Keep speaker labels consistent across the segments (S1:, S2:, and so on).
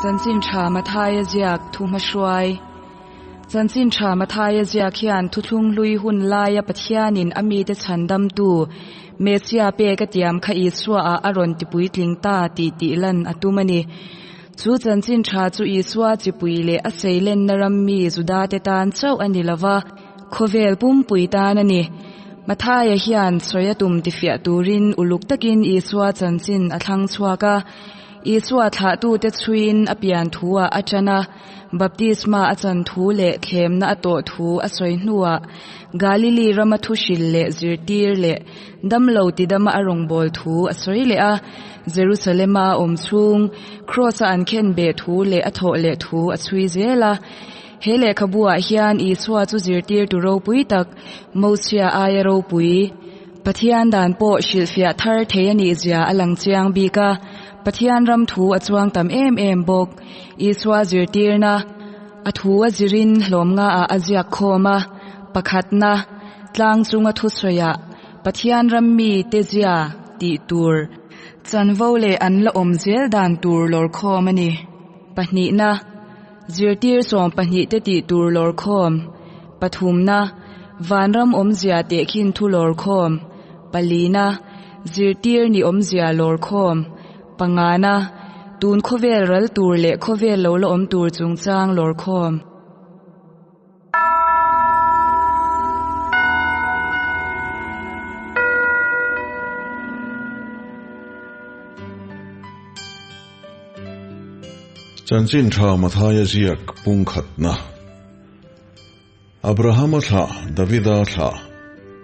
S1: Chanchin Tha Mathaia ziak thuhmahruai Chanchin Tha Mathaia ziak hian thuthlung hlui hun laia Pathianin a mite chhandamtu Messia pek a tiam kha Isuaah a rawn tipuitling ta tih tih lan a tum a ni. Chu Chanchin Tha chu Isua chipui leh a seilenna ram mi Judate tan chauh a ni lova, khawvel pumpui tan a ni. Mathaia hian sawi a tum tifiah turin uluk takin Isua chanchin a thlang chhuak a. Isua thlahtute chhuiin a pian thuah a ṭan a, baptisma a chan thu leh thlemna a tawh thu a sawi hnuah Galili rama thuhril leh zirtir leh damlo tidama a rawngbâwl thu a sawi leh a, Jerusalema a awm chhung Kraws-a an khen beh thu leh a thawh leh thu a chhui zel a. He lehkhabuah hian Isua chu zirtirtu ropui tak, Mosia aia ropui, Pathian dan pawh hrilhfiah thar thei a nih zia a lang chiang bik a, Pathian ram thu a chuang tam em em bawk. Isua zirtirna a thu a zirin hlawm ngaah a ziak khawm a, pakhatna, tlang chunga thusawiah Pathian ram mite zia tih tur chanvo leh an la awm zel dan tur lawr khawm a ni. Pahnihna, Zirtir sawmpahnihte tih tur lawr khawm. Pathumna, Vanram awmzia tehkhin thu lawr khawm. Palina, Zirtir ni awmzia lawr khawm. Pangana, Tun khawvel ral tur leh khawvel lo la awm tur chungchang lawr khawm.
S2: Chanchin Tha Mathaia ziak pungkhatna. Abrahama thlah, Davida thlah,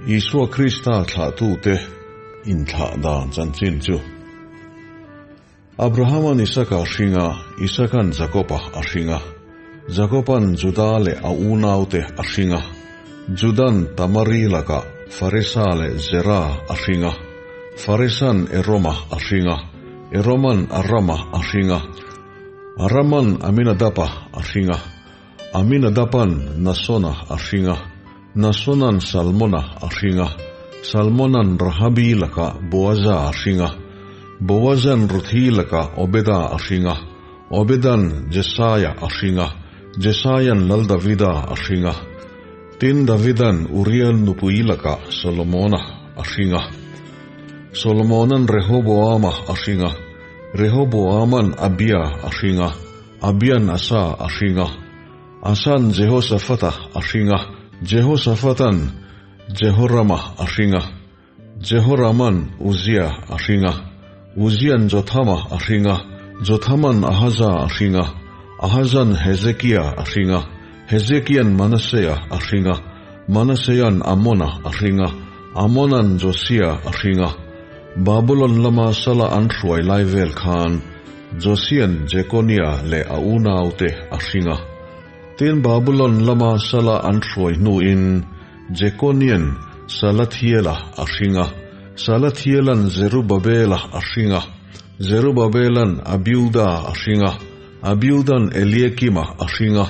S2: Isua Krista thlahtute inthlah dan chanchin chu. Abrahaman Isaka a hring a, Isakan Jakoba a hring a, Jakoban Juda leh a unaute a hring a, Judan Tamari lakah Faresa leh Zera a hring a, Faresan Eroma a hring a, Eroman Arama a hring a, Araman Aminadaba a hring a, Aminadaban Nasona a hring a, Nasonan Salmona a hring a, Salmonan Rahabi lakah Boaza a hring a, Boazan Ruthi lakah Obeda a hring a, Obedan Jesaia a hring a, Jesaian Lal Davida a hring a. Tin, Davidan Uriel nupui lakah Solomona a hring a. Solomonan Rehoboama a hring a, Rehoboaman Abia a hring a, Abian Asa a hring a. Asan Jehoshafata a hring a, Jehoshafatan Jehorama a hring a, Jehoraman Uzia a hring a, Uzian Jothama a hring a, Jothaman Ahaza a hring a, Ahazan Hezekia a hring a, Hezekian Manasea a hring a, Manasean Amona a hring a, Amonan Josia a hring a. Babulon lama sala an hruai lai vel khan Josian Jekonia leh a unaute a hring a. Tin, Babulon lama sala an hruai hnuin Jekonian Salathiela a hring a, Salathiela'n Zerubabela a hring a, Zerubabela'n Abiuda a hring a, Abiuda'n Eliakima a hring a,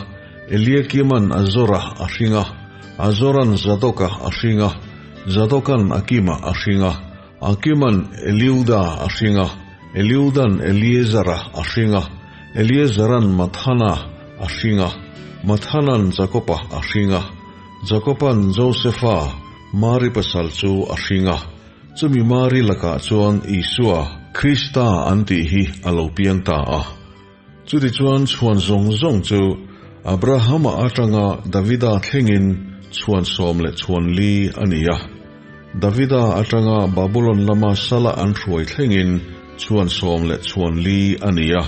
S2: Eliakima'n Azora a hring a, Azora'n Zadoka a hring a, Zadoka'n Akima a hring a, Akima'n Eliuda a hring a, Eliuda'n Eliezara a hring a, Eliezara'n Mathana a hring a, Mathana'n Jakoba a hring a, Jakoba'n Josefa, Mari pasal chu a hring a. Chumi Mari lakah chuan Isua, Krista an tih hi a lo piang ta a. Chutichuan chhuan zawng zawng chu Abrahama atanga Davida thlengin chhuan 14 a ni a. Davida atanga Babulon lama sala an hruai thlengin chhuan 14 a ni a.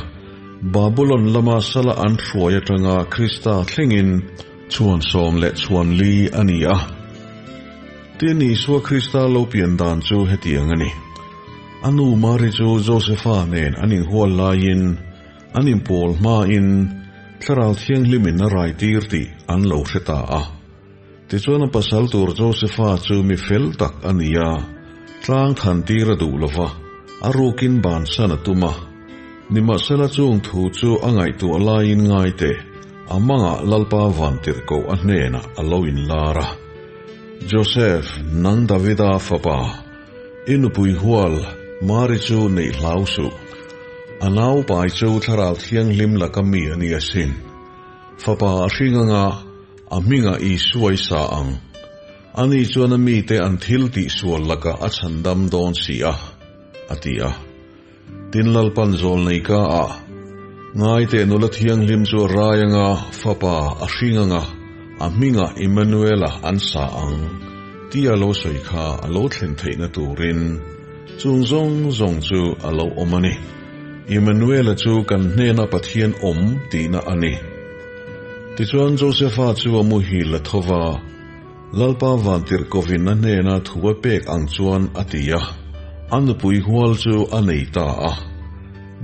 S2: Babulon lama sala an hruai atanga Krista thlengin chhuan 14 a ni a. Tin, Isua Krista lo pian dan chu hetiang a ni. A nu Mari chu Josefa nen an inhual laiin, an inpawl hmain Thlarau Thianghlimin a rai tir tih an lo hre ta a. Tichuan a pasal tur Josefa chu mi fel tak a ni a, tlang than tir a duh lo va, a rukin bansan a tum a. Nimahsela chung thu chu a ngaihtuah laiin ngai teh, a mangah Lalpa vantirhkoh a hnenah a lo inlar a. Joseph, nang Davida fapa, i nupui hual Mari chu neih hlau suh. A nau pai chu Thlarau Thianghlim laka mi a ni asin. Fapa a hring anga, a hmingah Isua i sa ang. Ani chuan a mite an thil tihsual lakah a chhandam dawn si a, a ti a. Tin Lalpan zawlnei ka ah, Ngaiteh nula thianghlim chu a rai anga, fapa a hring anga, a hmingah Immanuela an sa ang, tia lo sawi kha a lo thlen theihna turin chung zawng zawng chu a lo awm a ni. Immanuela chu kan hnena Pathian awm tihna a ni. Tichuan Josefa chu a muhil a tho va. Lalpa Vantirhkovin a hnena thu a pek ang chuan a ti a, a nupui hual chu a nei ta a.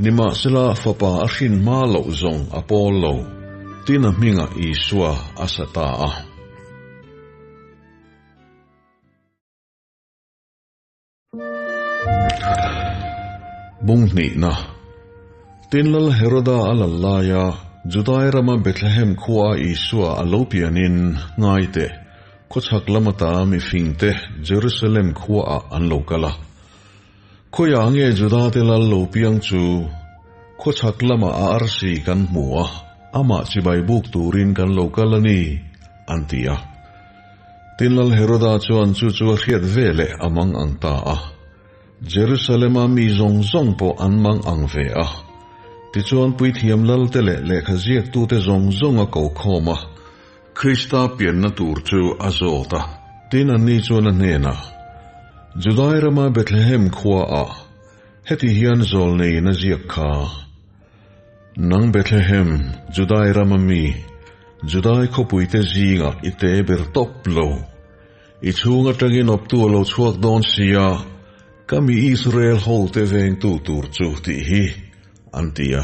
S2: Nimahsela fapa a hrin hma loh zawng a pawl lo, tin a hmingah Isua a sa ta a. Bung hnihna, Tin Lal Heroda a lal laia Judai rama Bethlehem khua Isua a lo pianin ngai teh, khawchhak lam ata mifingte Jerusalem khuaah an lo kal a. Khawiah nge Judate lal lo piang chu? Khawchhak lamah a arsi kan hmu a, amah chibai buk turin kan lo kal a ni, an ti a. Tin Lal Heroda chuan chu chu a hriat ve leh a mang ang ta a. Jerusalema mi zawng zawng pawh an mang ang ve a. Tichuan Puithiam Lalte leh lehkha ziaktute zawng zawng a ko khawm a, Krista pianna tur chu a zawt a. Tin anni chuan a hnenah, Judai rama Bethlehem khuaah heti hian zawlneiin a ziak kha. Nang Bethlehem, Judai rama mi, Judai khawpuite zingah i te ber tawp lo. I chhung atangin awptu a lo chhuak dawn sia, ka mi Israel hote vengtu tur chu tih hi, an ti a.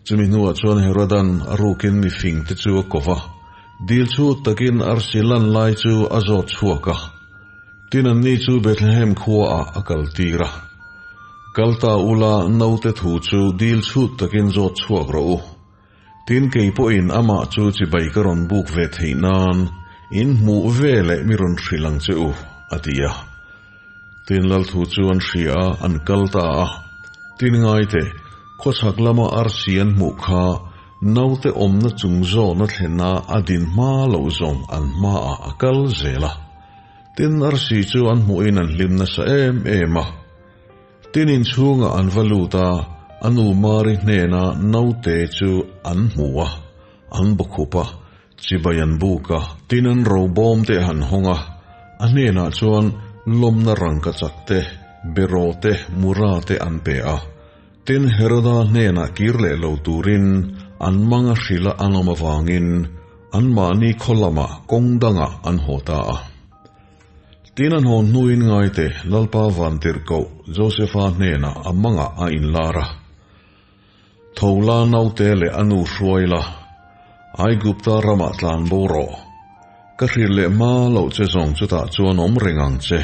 S2: Chumi hnuah chuan Herodan a rukin mi fingte chu a ko va, dil chhut takin arsi lan lai chu a zawt chhuak a. Tin anni chu Bethlehem khuaah a kaltir a. Kal ta ula naute thu chu dil chhut takin zawt chhuak rawh u. Tin kei pawhin amah chu chibai ka rawn buk ve theih nan in hmuh ve leh mi rawn hrilh ang che u, a ti a. Tin lal thu chu an hria a, an kal ta a. Tin ngaite, khawchhak lama arsi an hmuh kha naute awmna chung zawna thlena a din hma loh zawng an hmaah a kal zel a. Tin arsi chu an hmuhin an hlim nasa em em a. Tin inchhungah an va lut a, a nu Mari hnena naute chu an hmu a, an bawkhup a, chibai an buk a. Tin an robawm te han hawng a, a hnenah chuan lawmna rangkachak te, beraw te, mura te an pe a. Tin Heroda hnenah kir leh lo turin an mang a hrilh a an awm avangin anmahni khaw lamah kawng dangah an haw ta a. Tin an hawn hnuin ngaite Lalpa Vantirhkoh Josefa hnenah a mangah a inlar a. Tho la naute leh a nu hruai la, Aigupta ramah tlan bo rawh. Ka hrilh leh hma loh che zawng chutah chuan awm reng ang che.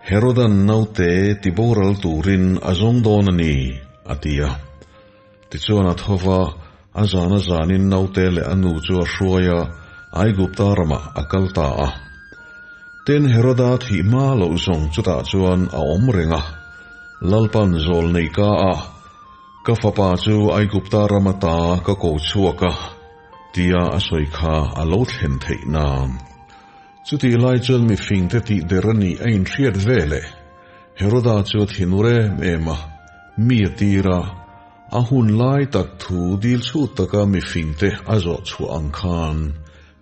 S2: Herodan naute ti boral turin a zawng dawn a ni, a ti a. Tichuan a tho va, a zan a zanin naute leh a nu chu a hruai a, Aigupta ramah a kal ta a. Tin, Heroda thih hma loh zawng chutah chuan a awm reng a. Lalpan zawl nei ka a, Ka fapa chu Aigupta ram ata ka ko chhuak a, tia a sawi kha a lo thlen theih nan. Chutih lai chuan mifingte tih der a nih a inhriat ve leh. Heroda chu a thinur em em a, mi a tir a, a hun lai tak thu dil chhut taka mifingte a zawh chhuah ang khan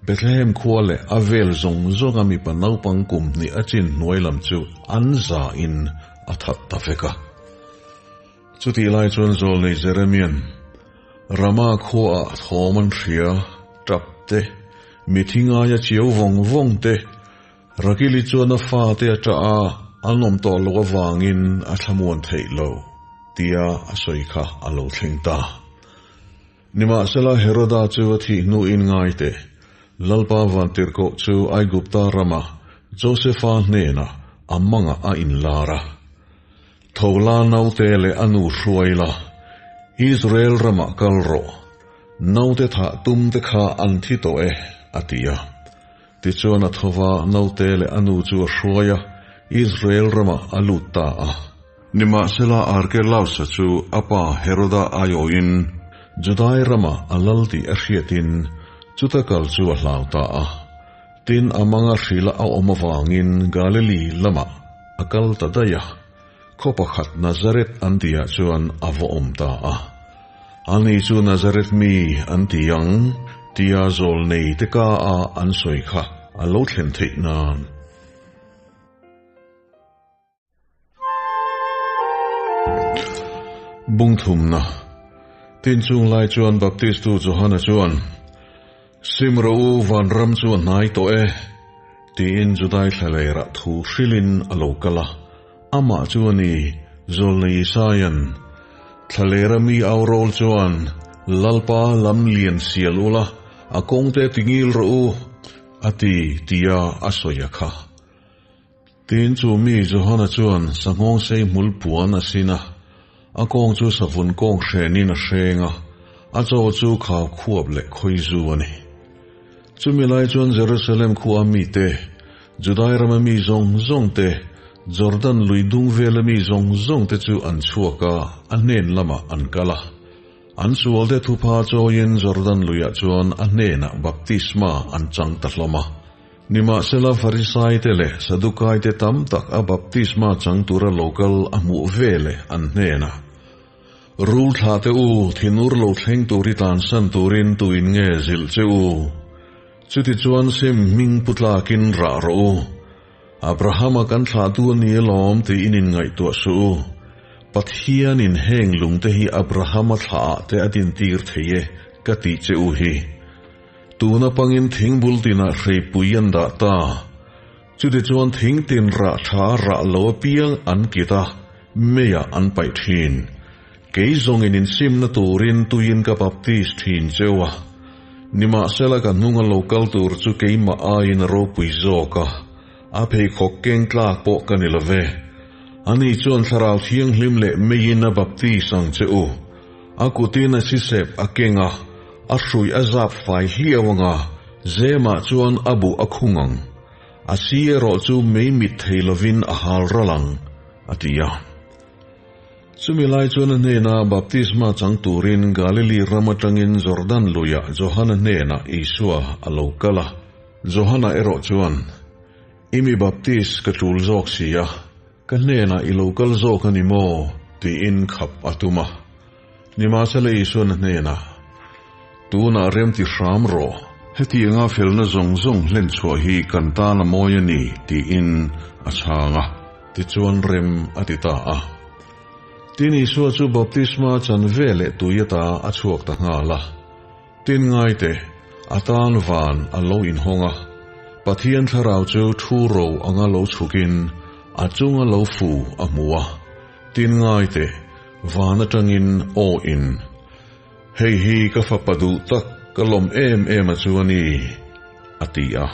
S2: Bethlehem khua leh a vel zawng zawnga mipa naupang kum hnih a chin hnuai lam chu an za in a that ta vek a. Chutih lai chuan zawlnei Jeremian Rama khuaah thawm an hria, tap te, mithi ngaia chiau vawng vawng te, Rakili chuan a fate a ṭah a, an awm tawh loh avangin a thlamuan theih lo, tia a sawi kha a lo thleng ta. Nimahsela Heroda chu a thih hnuin ngai teh, Lalpa Vantirhkoh chu Aigupta rama Josefa hnenah a mangah a inlar a. Tho la naute leh a nu hruai la, Israel ramah kal rawh, naute thah tum te kha an thi tawh e, a ti a. Tichuan a tho va, naute leh a nu chu a hruai a, Israel ramah a lut ta a. Nimahsela Arkelausa chu a pa Heroda aiawhin Judai ramah a lal tih a hriatin chuta kal chu a hlau ta a. Tin, a manga hrila a awm avangin Galili lamah a kal ta daih a, khaw pakhat Nazareth an tihah chuan a va awm ta a. Ani chu Nazareth mi an ti ang tia zawlnei te ka a an sawi kha a lo thlen theih nan. Bungthumna Tin chung lai chuan Baptistu Johana chuan, Sim rawh u, vanram chu a hnai tawh e, tiin Judai thlalerah thu hrilhin a lo kal a. Amah chu a ni, Zawlnei Isaia'n, Thlalera mi au rawl chuan, Lalpa lam lian sial ula, a kawngte tingil rawh u, a ti, tia a sawi a kha. Tin, chu mi Johana chuan sanghawng sei hmul puan a sin a, a kawng chu savun kawng hrenin a hreng a, a chaw chu khau khuap leh khawizu a ni. Chumi lai chuan Jerusalem khua mite, Judai rama mi zawng zawng te, Jordan lui dung vela mi zawng zawng te chu an chhuak a, a hnen lamah an kal a. An sualte thupha chawiin Jordan luiah chuan a hnenah baptisma an chang ta hlawm a. Nimahsela Farisaite leh Sadukaite tam tak a baptisma chang tura lo kal a hmuh ve leh an hnenah, Rul thlah teh u, thinur lo thleng tur i tlansan turin tuin nge zilh che u? Chutichuan sim hming pu tlakin rah rawh u. Abrahama kan thlahtu a ni alawm tiin inngaihtuah suh u. Pathianin heng lungte hi Abrahama thlahah te a dintir thei e ka tih che u hi. Tuna pangin thingbul tinah hreipui an dah ta. Chutichuan thing tin rah tha rah lo apiang an kit a, meiah an paih thin. Kei zawngin insimna turin tuiin ka baptis thin cheu a. Nimahsela ka hnunga lo kal tur chu keimah aiin a ropui zawk a, a pheikhawk keng tlak pawh ka ni lo ve. Ani chuan Thlarau Thianghlim leh meiin a baptis ang che u. A kutin a sisep a keng a, a hrui a zap fai hliau ang a, zemah chuan a buh a khung ang. A si erawh chu mei mit thei lovin a hal ral ang, a ti a. Chumi lai chuan a hnena baptisma chang turin Galili ram atangin Jordan luiah Johana hnenah Isua a lo kal a. Johana erawh chuan, I mi baptis ka tul zawk si a, Ka hnenah i lo kal zawk a ni maw? tiin khap a tum a. Nimahsela Isuan a hnenah, Tunah rem ti hram rawh, hetianga felna zawng zawng hlen chhuah hi kan tan a mawi a ni, tiin a chhang a. Tichuan rem a ti ta a. Tin Isua chu baptisma chan ve leh tui ata a chhuak ta nghal a. Tin ngaite, a tan van a lo inhawng a, Pathian thlarau chu thu ro anga lo chhukin a chunga lo fu a hmu a. Tin ngaite, van atangin aw in, Hei hi ka fapa duh tak, ka lawm em em a chu a ni, a ti a.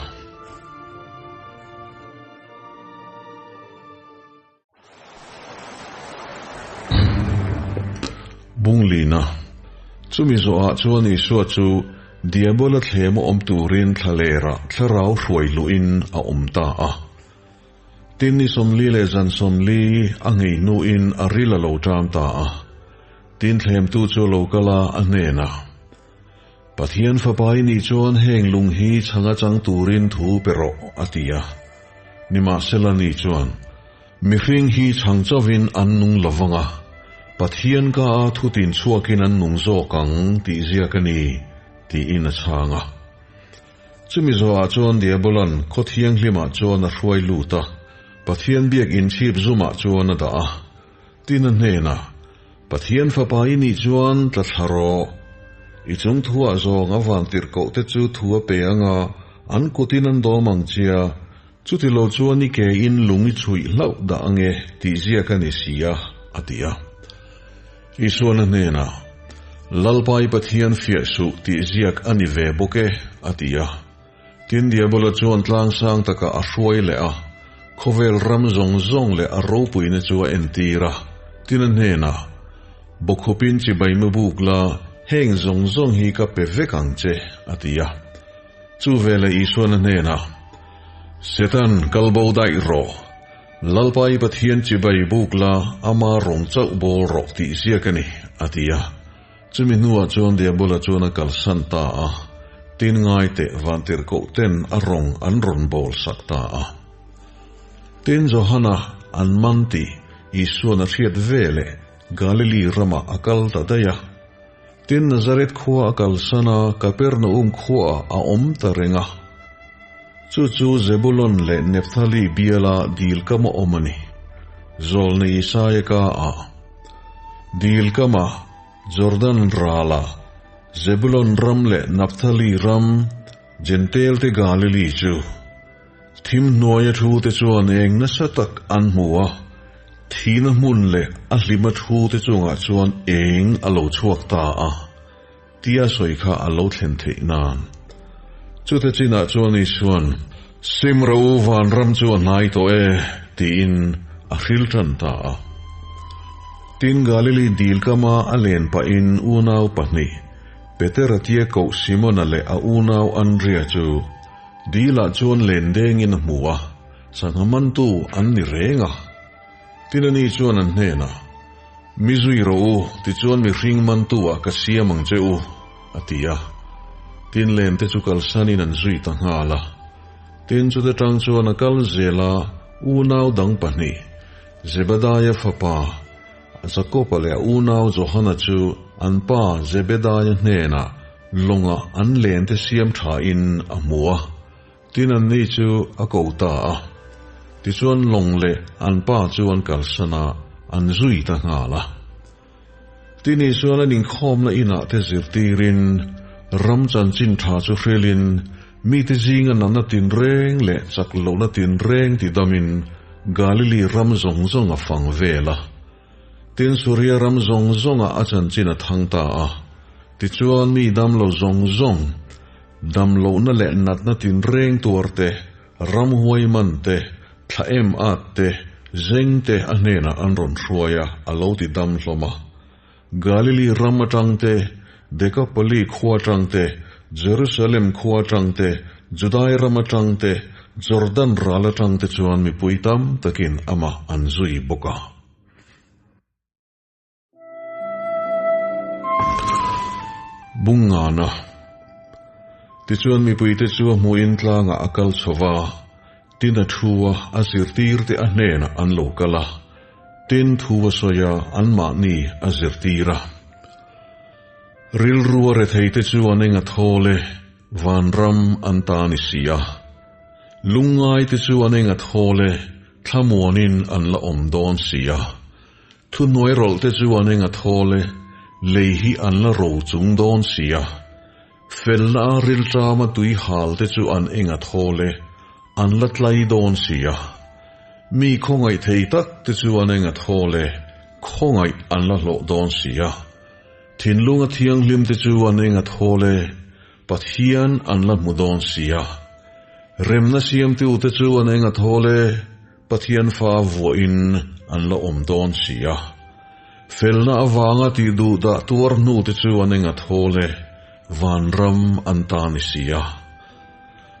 S2: Bunglina, Chumi zawhah chuan Isua chu Diabola thlem a awm turin thlalerah thlarau hruai luhin a awm ta a. Tin ni 40 leh zan 40 a nghei hnuin a ril a lo ṭam ta a. Tin thlemtu chu a lo kal a, a hnenah, Pathian Fapa i nih chuan heng lung hi chhanga chang turin thu pe rawh, a ti a. Nimahsela ni chuan, Mihring hi chhang chauhin an nung lo vang a, Pathian ka a thutin chhuakin an nung zawk ang tih ziak a ni, tiin a chhang a. Chumi zawhah chuan Diabolan khaw thianghlimah chuan a hruai lut a, Pathian biak inchhip zumah chuan a dah a. Tin a hnenah, Pathian Fapa i nih chuan tla thla rawh. I chung thuah zawng a vantirhkoh te chu thu a pe ang a, an kutin an dawm ang chia, chuti lo chuan i ke in lung i chhuih hlauh dah ang e, tih ziak a ni si a, a ti a. Isuan a hnenah, Lalpa i Pathian fiah suh tih ziak a ni ve bawk e, a ti a. Tin Diabola chuan tlangsang takah a hruai leh a, khawvel ram zawng zawng leh a ropuina chu a entir a. Tin a hnenah, Bawkhupin chibai mu buk la, heng zawng zawng hi ka pe vek ang che, a ti a. Chu veleh Isuan a hnenah, Setan, kal bo daih rawh. Lalpa i Pathian chibai buk la, ama rawng chauh bawl rawh tih ziak a ni, a ti a. Chumi hnuah chuan Diabola chuan a kalsan ta a, tin ngai teh vantirhkoh ten a rawng an rawn bawl sak ta a. Tin Johana an man tih Isua'n a hriat veleh Galili ramah a kal ta daih a. Tin Nazareth khua a kalsan a, Kapernaum khuaah a awm ta reng a. Chu chu Zebulon leh Nephthali biala dil kama awm a ni. Zawlnei Isaia ka a. Dil kama, Jordan rala, Zebulon ram leh Naphtali ram, Jentail te Galili chu. Thim hnuaia thu te chuan eng nasa tak an hmu a, thihna hmun leh a hlima thu te chungah chuan eng a lo chhuak ta a, tia sawi kha a lo thlen theih nan. Chute chinah chuan Isua'n, Sim ro u vanram chu a hnai tawh e, tiin a hril tan ta a. Tin Galili dil kama a len pahin unau pahnih, Petera tia koh Simona leh a unau Andria chu Dilah chuan len dengin a hmu a, sangha mantu an ni reng a. Tin ani chuan an hnenah, Mi zui rawh u, tichuan mihring mantu-ah ka siam ang che u, a ti a. Tin len te chu kalsanin an zui ta nghal a. Tin chute tang chuan a kal zel a, unau dang pahnih, Zebediah fapa Jakob-a leh a unau Johana chu an pa Zebediah hnenah Lawngah an len te siam thain a hmu a, tin anni chu a ko ta a. Tichuan lawng leh an pa chu an kalsan a, an zui ta nghal a. Tin Isuan an inkhawmna inah te zirtirin, ram chanchin tha chu hrilhin, mite zinga natna tinreng leh chak lohna tinreng tidamin Galili ram zawng zawng a fang vel a. Tin Suria ram zawng zawngah a chanchin a thang ta a. Tichuan mi damlo zawng zawng, damlohna leh natna tinreng tuar te, ramhuai man te, thla em at te, zeng te a hnenah an rawn hruai a, a lo ti dam hlawm a. Galili ram atang te, Dekapoli khua atang te, Jerusalem khua atang te, Judai ram atang te, Jordan ral atang te chuan mipui tam takin amah an zui bawk a. Bungngana Tichuan mipuite chu a hmuhin tlangah a kal chho va, tin a thu a, a zirtirte a hnenah an lo kal a, tin thu a sawi a, anmahni a zirtir a. Rilru a retheite chu an eng a thawl e, vanram an ta ni si a. Lungngaite chu an eng a thawl e, thlamuanin an la awm dawn si a. Thuhnuai rawlhte chu an eng a thawl e, lei hi an la ro chung dawn si a. Felna a rilṭama tui halte chu an eng a thawl e, an la tlai dawn si a. Mi khawngaih thei tak te chu an eng a thawl e, khawngaih an la hlawh dawn si a. Thinlunga thianghlim te chu an eng a thawl e, Pathian an la hmu dawn si a. Remna siamtute chu an eng a thawl e, Pathian fa vuahin an la awm dawn si a. Felna avanga tih duh dah tuar hnute chu an eng a thawl e, vanram an ta ni si a.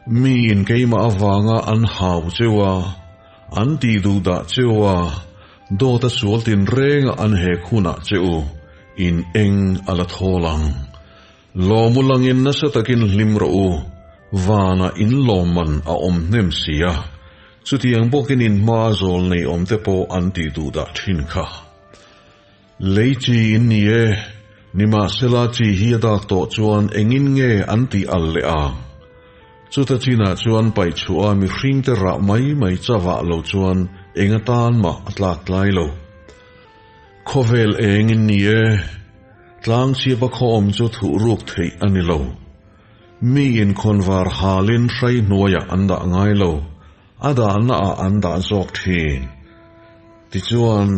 S2: Miin keimah avanga an hau cheu a, an tih duh dah cheu a, dawt a sual tinrenga an hek hunah che u, in eng a la thawl ang. Lawm u langin nasa takin hlim rawh u, vanah in lawmman a awm hnem si a, chutiang bawkin in hmaa zawl nei awm te pawh an tih duh dah thin kha. Lei chi in ni e, nimahsela chi hi a dak tawh chuan engin nge an tih al leh ang? Chuta chinah chuan paihchhuah a mihringte rah mai mai chavah lo chuan eng atan mah a tlak tlai lo. Khawvel eng in ni e. Tlang chhipa khaw awm chu thuh ruk theih a ni lo. Mi in khawnvar halin hrai hnuaiah an dah ngai lo, a dahna ah an dah zawk thin. Tichuan,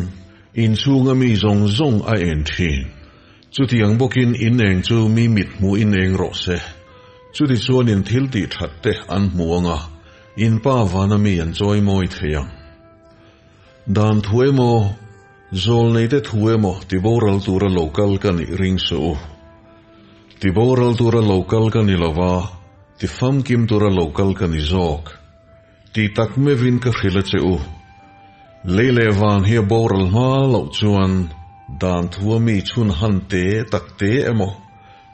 S2: inchhunga mi zawng zawng a en thin. Chutiang bawkin in eng chu mi mit hmuh in eng rawh se. Chutichuan in thil tih that te an hmu anga, in pa vana mi an chawi mawi thei ang. Dan thu emaw, Zawlneite thu emaw ti boral tura lo kal ka nih ring suh u. Ti boral tura lo kal ka ni lova, ti famkim tura lo kal ka ni zawk. Ti tak meuhin ka hrilh a che u. Lei leh van hi a boral hma loh chuan dan thua mi chhun han te tak te emaw,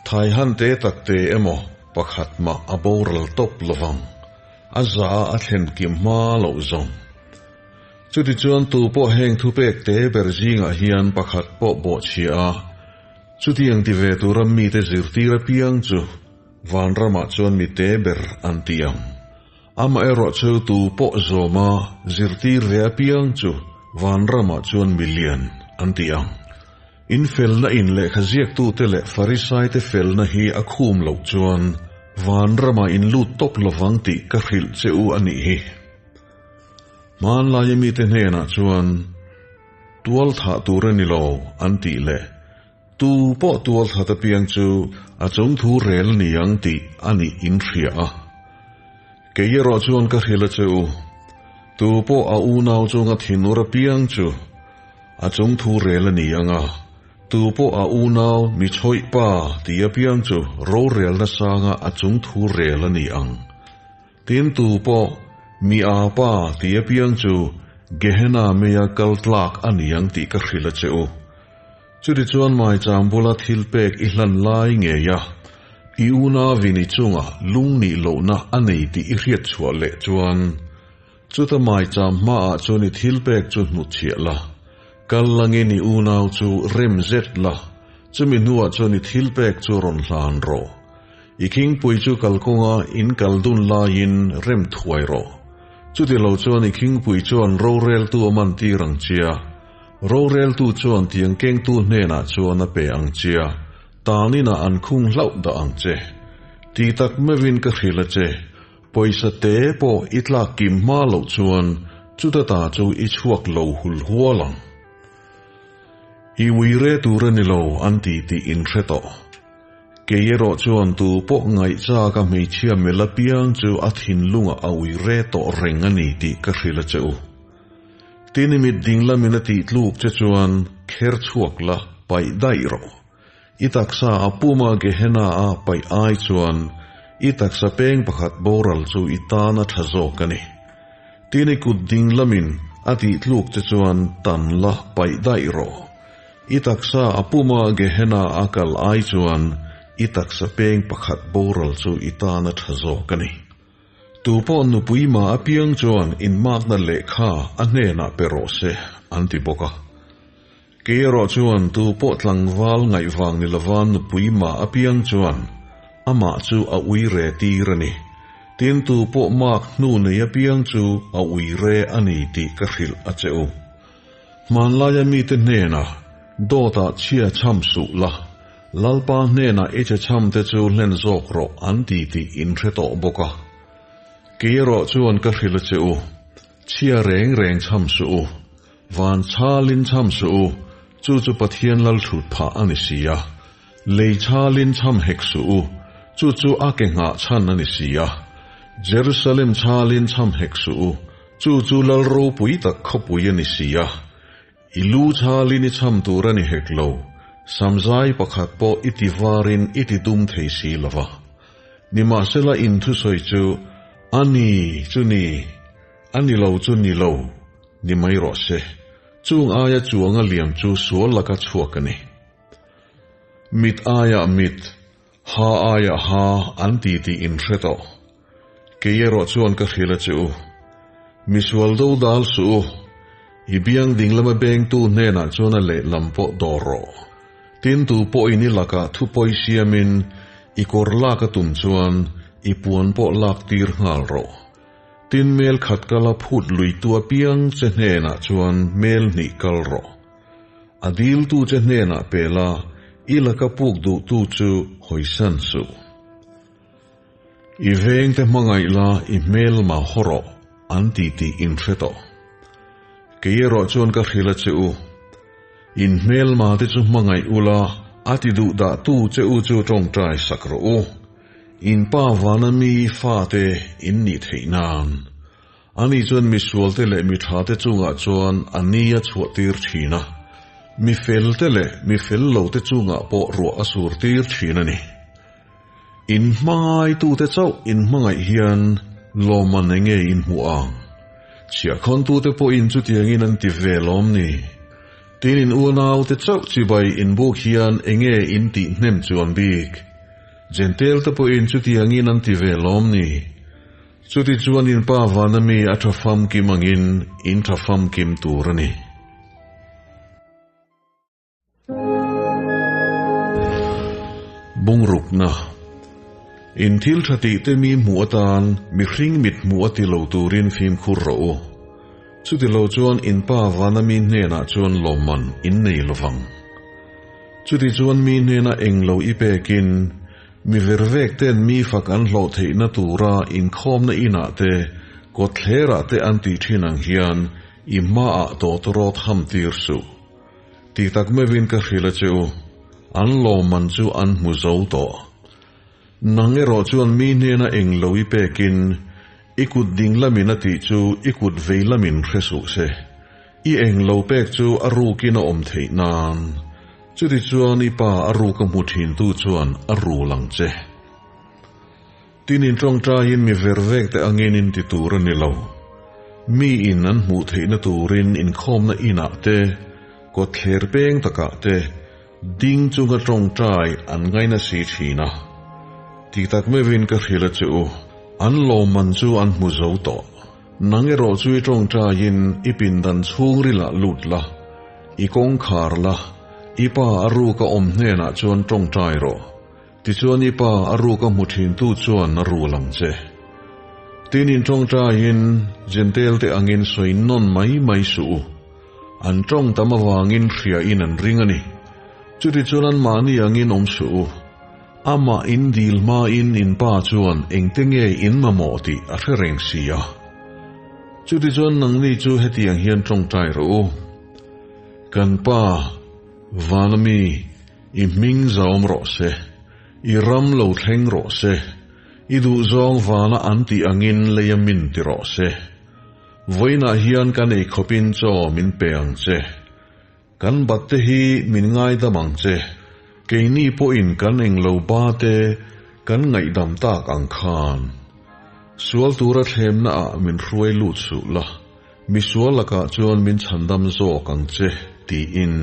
S2: thai han te tak te emaw pakhat mah a boral tawp lovang, a za a thlen kim hma loh zawng. Chutichuan tu pawh heng thupek te ber zingah hian pakhat pawh bawhchhia a, chutiang ti ve tura mite zirtir apiang chu vanramah chuan mi te ber an ti ang. Amaherawhchu tu pawh zawma zirtir ve apiang chu vanramah chuan mi lian an ti ang. In felna in lehkha ziaktute leh Farisaite felna hi a khum loh chuan vanramah in lut tawp lovang tih ka hrilh che u a nih hi. Hmanlaia mite hnenah chuan tual thah tur a ni lo an tih leh tu pawh tual that apiang chu a chung thu rel ni ang tih a nih in hria a. Kei erawh chuan ka hrilh a che u, tu pawh a unau chunga thinur apiang chu a chung thu rel a ni ang a, tu pawh a unau mi chhawih pa tih apiang chu rorelna sanga a chung thu rel a ni ang. Tin tu pawh mi a pa tih apiang chu Gehenna meia kal tlak a ni ang tih ka hrilh a che u. Chutichuan maicham bula thil pek i hlan lai ngei a, i unauin i chunga lung nih lohna a nei tih i hriat chhuah leh chuan, chuta maicham hmaah chuan i thil pek chu hnutchhiah la, kal langin i unau chu rem zet la, chumi hnuah chuan i thil pek chu rawn hlan rawh. I khingpui chu kalkawnga in kal dun laiin rem thuai rawh. Chuti lo chuan i khingpui chuan roreltu a man tir ang chia. Roreltu chuan tiang kengtu hnenah chuan a pe ang chia, taninah an khung hlauh dah ang che. Ti tak meuhin ka hrilh a che, pawisa te pawh i tlak kim hma loh chuan chuta ta chu i chhuak lo hul hual ang. I uire tur a ni lo an ti tih in hre tawh. Kei erawh chuan tu pawh ngaihchak a hmeichhia mel apiang chu a thinlungah a uire tawh reng a ni tih ka hrilh a che u. Tin i mit ding lamin a tih tluk che chuan kher chhuak la, paih daih rawh. I taksa a puma Gehenna a paih ai chuan i taksa peng pakhat boral chu i tan a tha zawk a ni. Tin i kut ding lamin a tih tluk che chuan tan la, paih daih rawh. I taksa a puma Gehenna a kal ai chuan i taksa peng pakhat boral chu i tan a tha zawk a ni. Tu pawh nupui mah apiang chuan inmakna lehkha a hnenah pe rawh se, an ti bawk a. Kei erawh chuan tu pawh tlangval ngaihvang ni lova nupui mah apiang chuan amah chu a ui re tir a ni. Tin, tu pawh mak hnu nei apiang chu a ui re a ni tih ka hrilh a che u. Hmanlaia mite hnenah dawtah chhia chham suh la, Lalpa hnenah i che chham te chu hlen zawk rawh an ti tih in hre tawh bawk a. Kei erawh chuan ka hrilh a che u, chhia reng reng chham suh u, van chhalin chham suh u, chu chu Pathian lal thut phah a ni si a, lei chhalin chham hek suh u, chu chu a ke nghah chhan a ni si a, Jerusalem chhalin chham hek suh u, chu chu lal ropui tak khawpui a ni si a. I lu chhalin i chham tur a ni hek lo, samzai pakhat pawh i ti varin i ti dum thei si lo va. Nimahsela in thusawi chu, A ni chu ni, a ni lo chu ni lo, ni mai rawh se. Chung aia chuanga liam chu sual laka chhuak a ni. Mit aiah mit, ha aiah ha an ti tih in hre tawh. Kei erawh chuan ka hrilh a che u. Misual do dal suh u. I biang dinglama bengtu hnenah chuan a lehlam pawh dawr rawh. Tin tu pawhin i lakah thupawi siamin i kawr lak a tum chuan i puan pawh lak tir nghal rawh. Tin mel khat kala phut luitu apiang che hnenah chuan mel hnih kal rawh. A diltu che hnenah pela i laka puk duhtu chu hawisan suh. I vengte hmangaih la i hmel mah haw rawh an ti tih in hre tawh. Kei erawh chuan ka hrilh a che u. In hmelma te chu hmangaih ula a ti duh dah tu che u chu tawngtai sak rawh u. In pa vana mi fate in nih theih nan. Ani chuan misual te leh mi tha te chungah chuan a ni a chhuah tir thin a. Mi fel te leh mi fel lo te chungah pawh ruah a sur tir thin a ni. In hmangaitute chauh in hmangaih hian lawmman eng nge in hmuh ang? Chhiahkhawntute pawhin chutiangin an ti ve lawm ni? Tin in unaute chauh chibai in buk hian enge in tih hnem chuan bik? Jentail te pawhin chutiangin an ti ve lawm ni? Chuti chuan in Pa vana mi a tha famkim angin in tha famkim tur a ni. Bungrukna, In thil tha tih te mi hmuh atan mihring mit hmuh a ti lo turin fimkhur rawh u. Chuti lo chuan in Pa vana mi hnenah chuan lawmman in nei lovang. Chuti chuan mi hnena eng lo i pekin mi vervek ten mi fak an hlawh theihna tura inkhawmna inah te kawtthlerah te an tih thin ang hian i hmaah tawtawrawt ham tir suh. Ti tak meuhin ka hrilh a che u, an lawmman chu an hmu zo tawh. Nang erawh chuan mi hnena eng lo i pekin i kut ding lamin a tih chu i kut vei lamin hre suh se. I eng lo pek chu a rukin a awm theih nan. Chutichuan i pa a ruka hmu thintu chuan a rul ang che. Tin in tawngtaiin mi vervek te angin in ti tur a ni lo. Mi in an hmuh theihna turin inkhawmna inah te, kawtthler peng takah te ding chunga tawngtai an ngaina si thin a. Ti tak meuhin ka hrilh a che u, an lawmman chu an hmu zo tawh. Nang erawh chu i tawngtaiin i pindan chhungrilah lut la, i kawngkhar la, i pa a ruka awm hnenah chuan tawngtai rawh. Tichuan i pa a ruk a hmu thintu chuan a rul ang che. Tin in tawngtaiin Jentail te angin sawi nawn mai mai suh u. An tawng tam avangin hria in an ring a ni. Chutichuan an mahni angin awm suh u. Amah in dil hmain in pa chuan engte nge in mamawh tih a hre reng si a. Chutichuan nangni chu hetiang hian tawngtai rawh u. Kan pa, vana mi, I hming zaawm rawh se, i ram lo thleng rawh se, i duhzawng vana an tih angin lei a min ti rawh se. Vawiinah hian kan ei khawpin chaw min pe ang che. Kan bat te hi min ngaidam ang che, keini pawhin kan englo ba te kan ngaihdam tak ang khan. Sual tura thlemna ah min hruai lut suh la, misual lakah chuan min chhandam zawk ang che, tiin.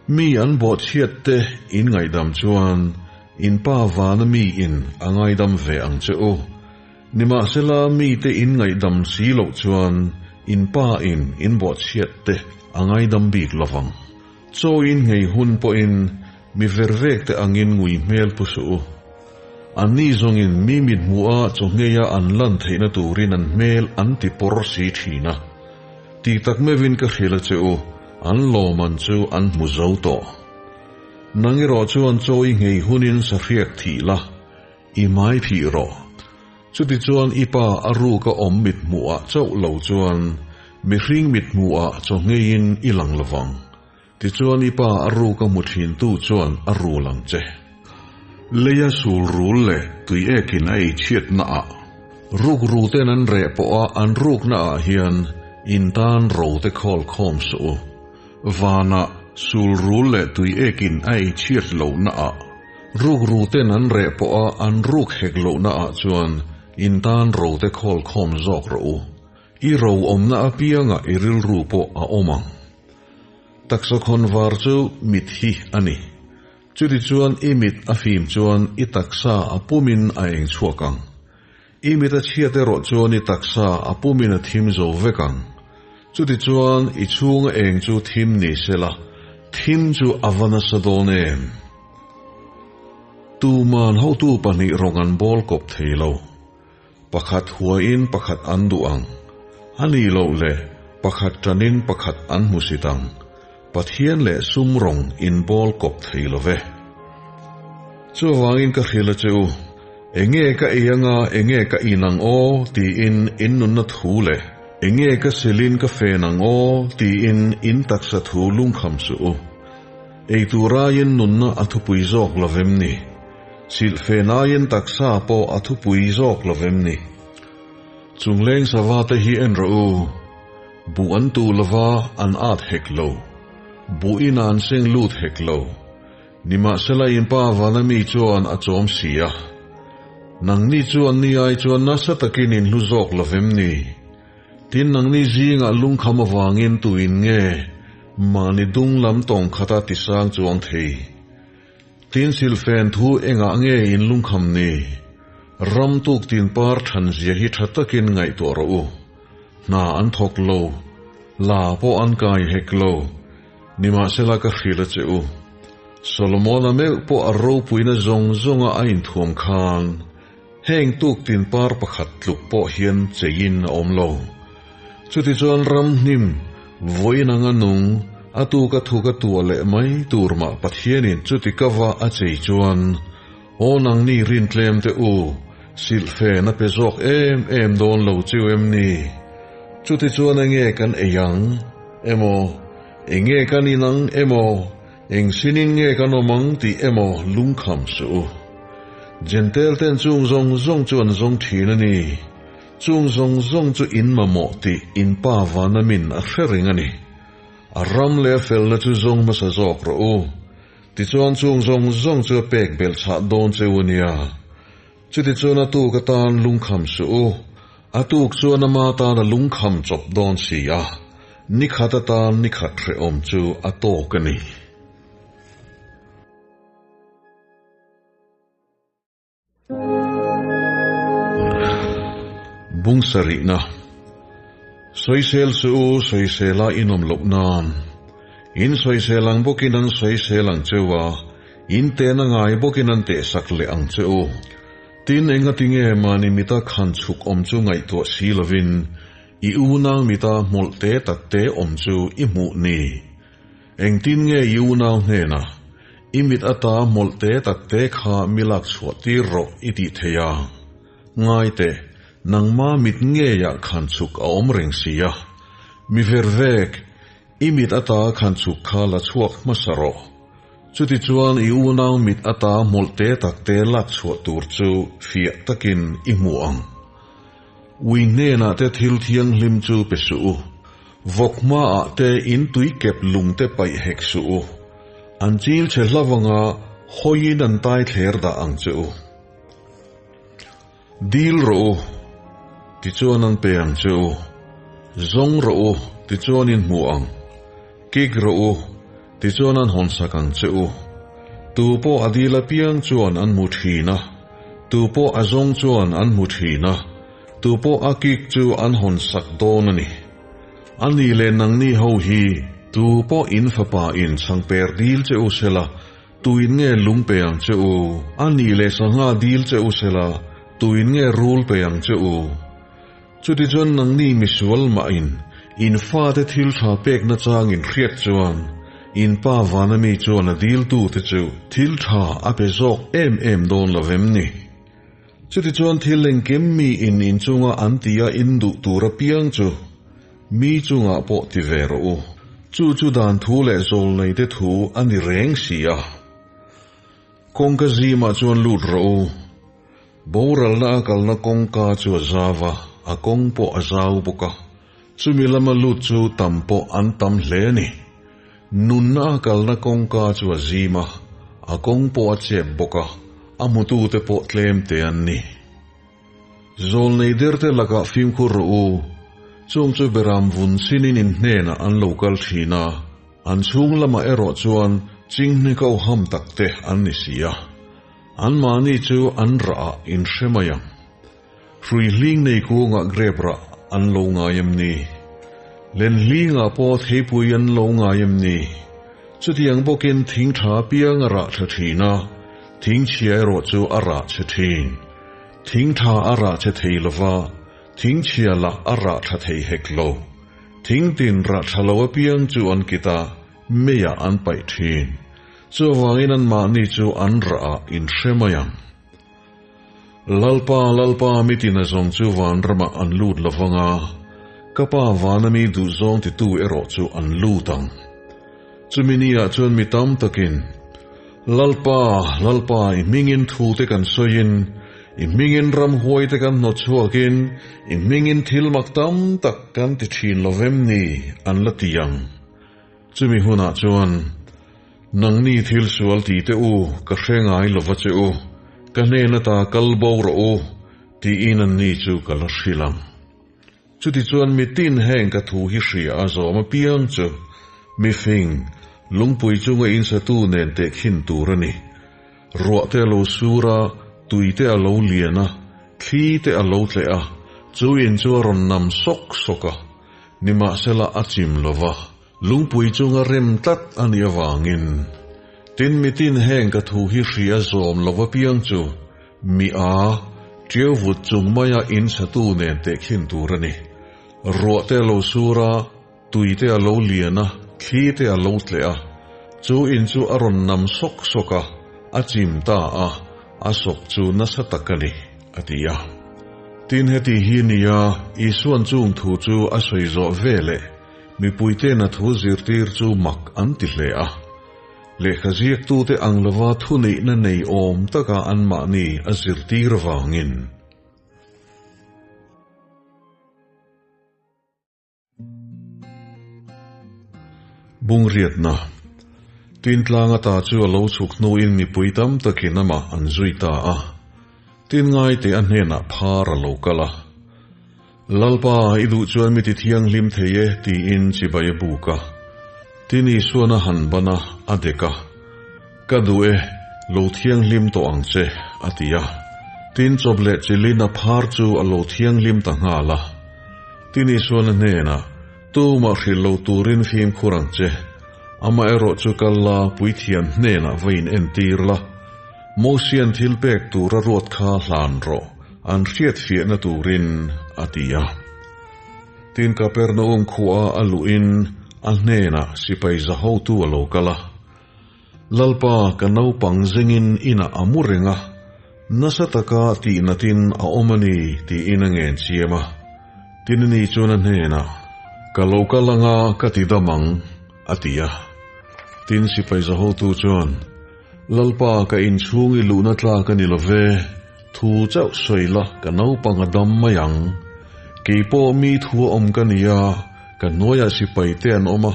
S2: Mi an bawhchhiat te in ngaihdam chuan in pa vana mi in a ngaidam ve ang che u. Nimahsela mi te in ngaihdam si loh chuan in pa in in bawhchhiat te a ngaidam bik lovang. Chaw in nghei hun pawhin mi vervek te angin ngui hmel pu suh u. Anni zawngin mi mithmuha chaw ngheia an lan theihna turin an hmel an ti pawr si thin a. Ti tak meuhin ka hrilh a che u, an lawmman chu an hmu zo tawh. Nang erawh chuan chaw i nghei hunin sahriak thih la, i hmai phih rawh. Chutichuan i pa a ruka awm mithmuhah chauh lo chuan mihring mithmuhah chaw ngheiin i lang lovang. Tichuan i pa a ruka hmu thintu chuan a rul ang che. Leia sul rul leh tui ekin a ei chhiatna ah, ruk ru ten an reh pawh a an rukna ah hian in tan ro te khawl khawm suh u. Vanah sul rul leh tui ekin a ei chhiat lohna ah, ruk ru ten an reh pawh a an ruk hek lohna ah chuan in tan ro te khawl khawm zawk rawh u. I ro awmna apiangah i rilru pawh a awm ang. Taksa khawn var chu mit hi a ni. Chutichuan i mit a fim chuan i taksa a pumin a eng chhuak ang. I mit a chhiat erawh chuan i taksa a pumin a thim zo vek ang. Chutichuan i chhunga eng chu thim ni sela, thim chu a va nasa dawn em? Tuman hotu pahnih rawng an bawl kawp thei lo. Pakhat huain pakhat an duh ang. A nih loh le, pakhat ṭanin pakhat an hmusit ang. Pathian leh sum rawng inbawl kawp thei lo ve. Chuvangin ka hrilh a che u, Enge ka ei anga enge ka in ang aw? tiin in nunna thu leh, Enge ka silin ka fen ang aw? tiin in taksa thu lungkham suh u. Ei tur aiin nunna a thupui zawk lo vem ni? Silhfen aiin taksa pawh a thupui zawk lo vem ni? Chungleng sava te hi en rawh u, buh an tuh lova an at hek lo, buh in an seng lut hek lo, nimahsela in pa vana mi chuan a chawm si a. Nangni chu an ni ai chuan nasa takin in hlu zawk lo vem ni? Tin nangni zingah lungkham avangin tuin nge mahni dung lam tawng khata tisang chuang thei? Tin silfen thu engah nge in lungkham ni? Ram tuk tin par than zia hi tha takin ngaihtuah rawh u. Hna an thawk lo, la pawh an kai hek lo. Nimahsela ka hrilh a che u. Solomona meuh pawh a ropuina zawng zawnga a inthuam khan heng tuk tin par pakhat tluk pawh hian cheiin a awm lo. Chutichuan ram hnim vawiin anga nung a tuka thuka tuah leh mai tur mah Pathianin chuti ka va a chei chuan aw nangni rintlem te u, silhfen a pe zawk em em dawn lo chiu em ni? Chutichuan enge kan ei ang emaw, enge kan in ang emaw, Eng sinin nge kan awm ang tih emaw lungkham suh u. Jentail ten chung zawng zawng chu an zawng thin a ni. Chung zawng zawng chu in mamawh tih in pa vana min a hre reng a ni. A ram leh a felna chu zawng hmasa zawk rawh u. Tichuan chung zawng zawng chu a pek belh chhah dawn che u a nia. Chutichuan a tuk atan lungkham suh u. A tuk chuan ama tan a lungkham chawp dawn si a, ni khat atan ni khat hrehawm chu a tawk a ni. Bung sarihna, Sawisel suh u, sawisela inawm loh nan. In sawisel ang bawkin an sawisel ang cheu a, in tehna ngai bawkin an tehsak leh ang che u. Tin, engatinge mahni mita khan chhuk awm chu ngaihtuah si lovin i unau mita hmawlh te tak te awm chu i hmuh ni? Engtin nge i unau hnenah i mit ata hmawlh te tak te kha mi lak chhuah tir rawh i tih thei a? Ngai teh, nangma mit ngeiah khan chhuk a awm reng si a. Mi vervek, i mit ata khan chhuk kha la chhuak hmasa rawh. Chutichuan i unau mit ata hmawlh te tak te lak chhuah tur chu fiah takin i hmu ang. Ui hnenah te thil thianghlim chu pe suh u. Vawk hmaah te in tui kep lung te paih hek suh u. An chil chhe hla vanga hawiin an tai thler dah ang che u. Dil rawh u, tichuan an pe ang che u. Zawng rawh u, tichuan in hmu ang. Kik rawh u, tichuan an hawnsak ang che u. Tu pawh a dil apiang chuan an hmu thin a, tu pawh a zawng chuan an hmu thin a, tu pawh a kik chu an hawnsak dawn a ni. A ni leh nangni ho hi tu pawh in fapa in chhangper dil che u sela, Tuin nge lung pe ang che u? A nih leh sangha dil che u sela, tuin nge rul pe ang che u? Chutichuan nangni misual mahin in fate thil tha pekna chang in hriat chuan in pa vana mi chuan a diltute chu thil tha a pe zawk em em dawn lo vem ni? Chutichuan thil engkim mi in inchunga an tia in duh tur apiang chu mi chungah pawh ti ve rawh u. Chu chu dan thu leh zawlneite thu a ni reng si a. Kawngka zimah chuan lut rawh u. Boralna a kalna kawngka chu a zau a, a kawng pawh a zau bawk a. Chumi lama lut chu tam pawh an tam hle a ni. Nunna a kalna kawngka chu a zim a, a kawng pawh a chep bawk a, a hmutute pawh tlem te an ni. Zawlnei derte lakah fimkhur rawh u, chung chu beram vun sinin in hnenah an lo kal thin a, an chhung lamah erawh chuan chinghne ko ham takte an ni si a, anmahni chu an rah ah in hre mai ang. Hrui hling nei kungah grep rah an lo ngai em ni? Len hlingah pawh theipui an lo ngai em ni? Chutiang bawkin thing tha apiang a rah tha thin a, thing chhia erawh chu a rah chhe thin. Thing tha a rah chhe thei lova, thing chhia lah a rah tha thei hek lo. Thing tin rah tha lo apiang chu an kit a, meiah an paih thin. Chuvangin anmahni chu an rah ah in hre mai ang. Lalpa, Lalpa, mitin a zawng chu vanramah an lut lo vang a, ka Pa vana mi duhzawng titu erawh chu an lut ang. Chumi niah chuan mi tam takin, Lalpa, Lalpa, i hmingin thute kan sawiin, i hmingin ramhuai te kan hnawt chhuakin, i hmingin thil mak tam tak kan ti thin lo vem ni, an la ti ang. Chumi hunah chuan, Nangni thil sual ti teh u, ka hre ngai lova che u, ka hnen ata kal bo rawh u, tiin anni chu ka la hrilh ang. Chutichuan mitin heng ka thu hi hria a zawm apiang chu mifing, lungpui chunga insatu nen tehkhin tur a ni. Ruah te a lo sur a, tui te a lo lian a, thli te a lo tleh a, chu in chu a rawn nam sawk sawk a. Nimahsela a chim lo va, lungpui chunga rem tlat a nih avangin. Tin, mitin heng ka thu hi hria zawm lo apiang chu mi a, ṭiau vut chung maia in satu nen tehkhin tur a ni. Ruah te a lo sur a, Tui te a lo lian a, thli te a lo tleh a, chu in chu a rawn nam sawk sawk a, a chim ta a, a sawk chu nasa tak a ni, a ti a. Tin, heti hi nia Isua'n chung thu chu a sawi zawh ve leh mipuite'n a thu zirtir chu mak an ti hle a. Lehkha ziaktute ang lova thuneihna nei awm taka anmahni a zirtir avangin. Bungriatna Tin tlang ata chu a lo chhuk hnuin mipui tam takin amah an zui ta a. Tin ngaite a hnenah phar a lo kal a. Lalpa, i duh chuan mi ti thianghlim thei e, tiin chibai a buk a. Tin Isuan a han ban a, a dek a. Ka duh e, lo thianghlim tawh ang che, a ti a. Tin chawp leh chilin a phar chu a lo thianghlim ta nghal a. Tin Isuan a hnenah, Tumah hrilh lo turin fimkhur ang che. Amaherawh chu kal la, puithiam hnenah va in entir la. Mosian thil pek tura ruat kha hlan rawh, an hriatfiahna turin, a ti a. Tin Kapernaum khua a luhin a hnenah sipai za hotu a lo kal a. Lalpa, ka naupang zengin inah a mu reng a, nasa taka tihnatin a awm a ni, tiin a ngen chiam a. Tin ani chuan a hnenah, Ka lo kal anga ka ti dam ang, a ti a. Tin sipai za hotu chuan, Lalpa, ka inchhung i luhna tlak a ni lo ve, thu chauh sawi la, ka naupang a dam mai ang. Kei pawh mi thu a awm ka ni a, ka hnuaiah sipai te an awm a,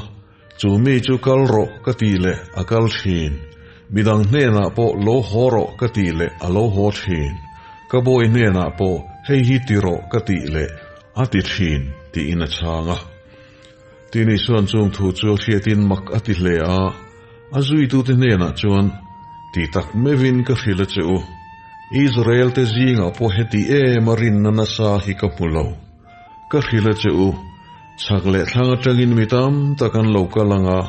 S2: Chu mi chu kal rawh ka tih leh a kal thin, midang hnenah pawh lo haw rawh ka tih leh a lo haw thin, ka bawi hnenah pawh hei hi ti rawh ka tih leh a ti thin tiin a chhang a. Tin Isua'n chung thu chu a hriatin mak a ti hle a, a zuitute hnenah chuan, Ti tak meuhin ka hrilh a che u, Israel-te zingah pawh heti em a rinna nasa hi ka hmu lo. Ka hrilh a che u, chhak leh thlang atangin mi tam tak an lo kal ang a,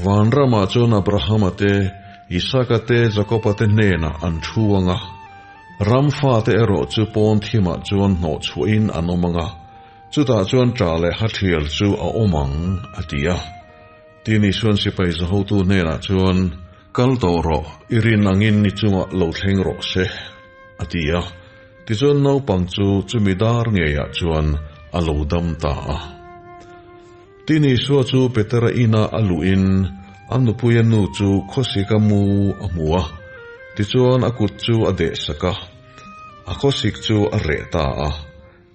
S2: vanramah chuan Abrahama te, Isaka te, Jakoba te hnenah an thu ang a, ram fate erawh chu pawn thimah chuan hnawh chhuahin an awm ang a, chutah chuan ṭah leh hathial chu a awm ang, a ti a. Tin Isuan sipai zahotu hnenah chuan, Kal tawh rawh, i rin angin ni chungah lo thleng rawh se, a ti a. Tichuan naupang chu chumi dar ngeiah chuan a lo dam ta a. Tin Isua chu Petera inah a luhin a nupuia nu chu khawsika mu a hmu a, tichuan a kut chu a dehsak a, a khawsik chu a reh ta a.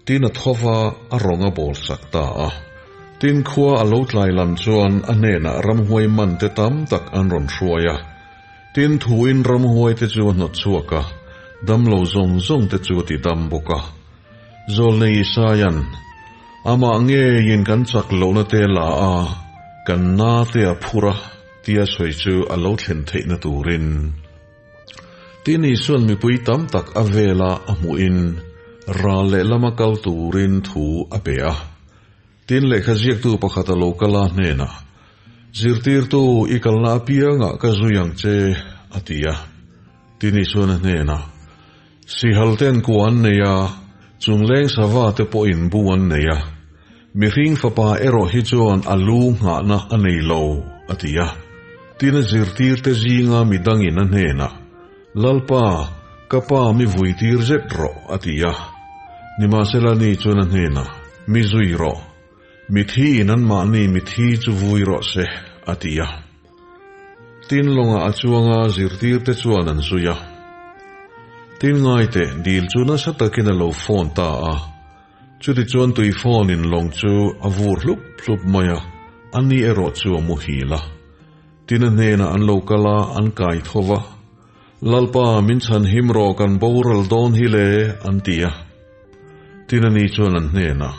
S2: Tin a tho va, a rawng a bawl sak ta a. Tin khua a lo tlai lam chuan a hnenah ramhuai man te tam tak an rawn hruai a. Tin thuin ramhuai te chu a hnawt chhuak a, damlo zawng zawng te chu a ti dam bawk a. Zawlnei Isaia'n, Amah ngeiin kan chak lohna te la a, kan na te a phur a, tia sawi chu a lo thlen theihna turin. Tin Isua'n mipui tam tak a vela a hmuhin ral lehlama kal turin thu a pe a. Tin lehkha ziaktu pakhat a lo kal a hnenah, Zirtirtu, i kalna apiangah ka zui ang che, a ti a. Tin Isua'n a hnenah, Sihal ten kua an nei a, chungleng sava te pawhin bu an nei a. Mihring fapa erawh hi chuan a lu nghahna a nei lo, a ti a. Tin a zirtirte zinga mi dangin a hnenah, Lalpa, ka pa mi vuitir zet rawh, a ti a. Nimahsela ni chuan a hnenah, Mi zui rawh. Mithi in anmahni mithi chu vui rawh se, a ti a. Tin lawngah a chuang a, zirtirte chuan an zui a. Tin ngaite, dil chu nasa takin a lo phone ta a. Chutichuan tui phone in lawng chu a vur hlup hlup mai a, a ni erawh chu a muhil a. Tin a hnenah an lo kal a, an kai tho va. Lalpa, min chhan him rawh kan boral dawn hi le, an ti a. Tin a ni chuan an hnenah,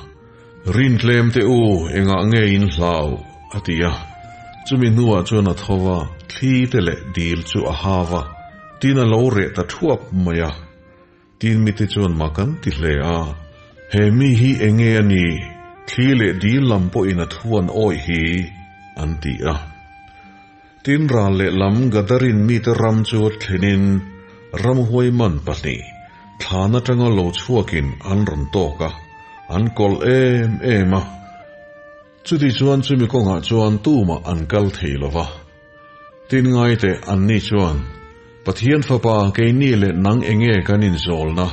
S2: Rin tlem te u, engah nge in hlau? a ti a. Chumi hnuah chuan a tho va, thli te leh dil chu a hau a, tin a lo reh ta thuap mai a. Tin mite chuan mak an ti hle a, He mi hi enge a nih? Thli leh dil lam pawhin a thu an awih hi, an ti a. Tin ral lehlam Gadarin mite ram chu a thlenin ramhuai man pahnih thlan atanga lo chhuakin an rawn tawk a, an kawlh em em a. Chuti chuan chumi kawngah chuan tumah an kal thei lo va. Tin ngaite anni chuan, Pathian Fapa keini leh nang enge kan inzawlna?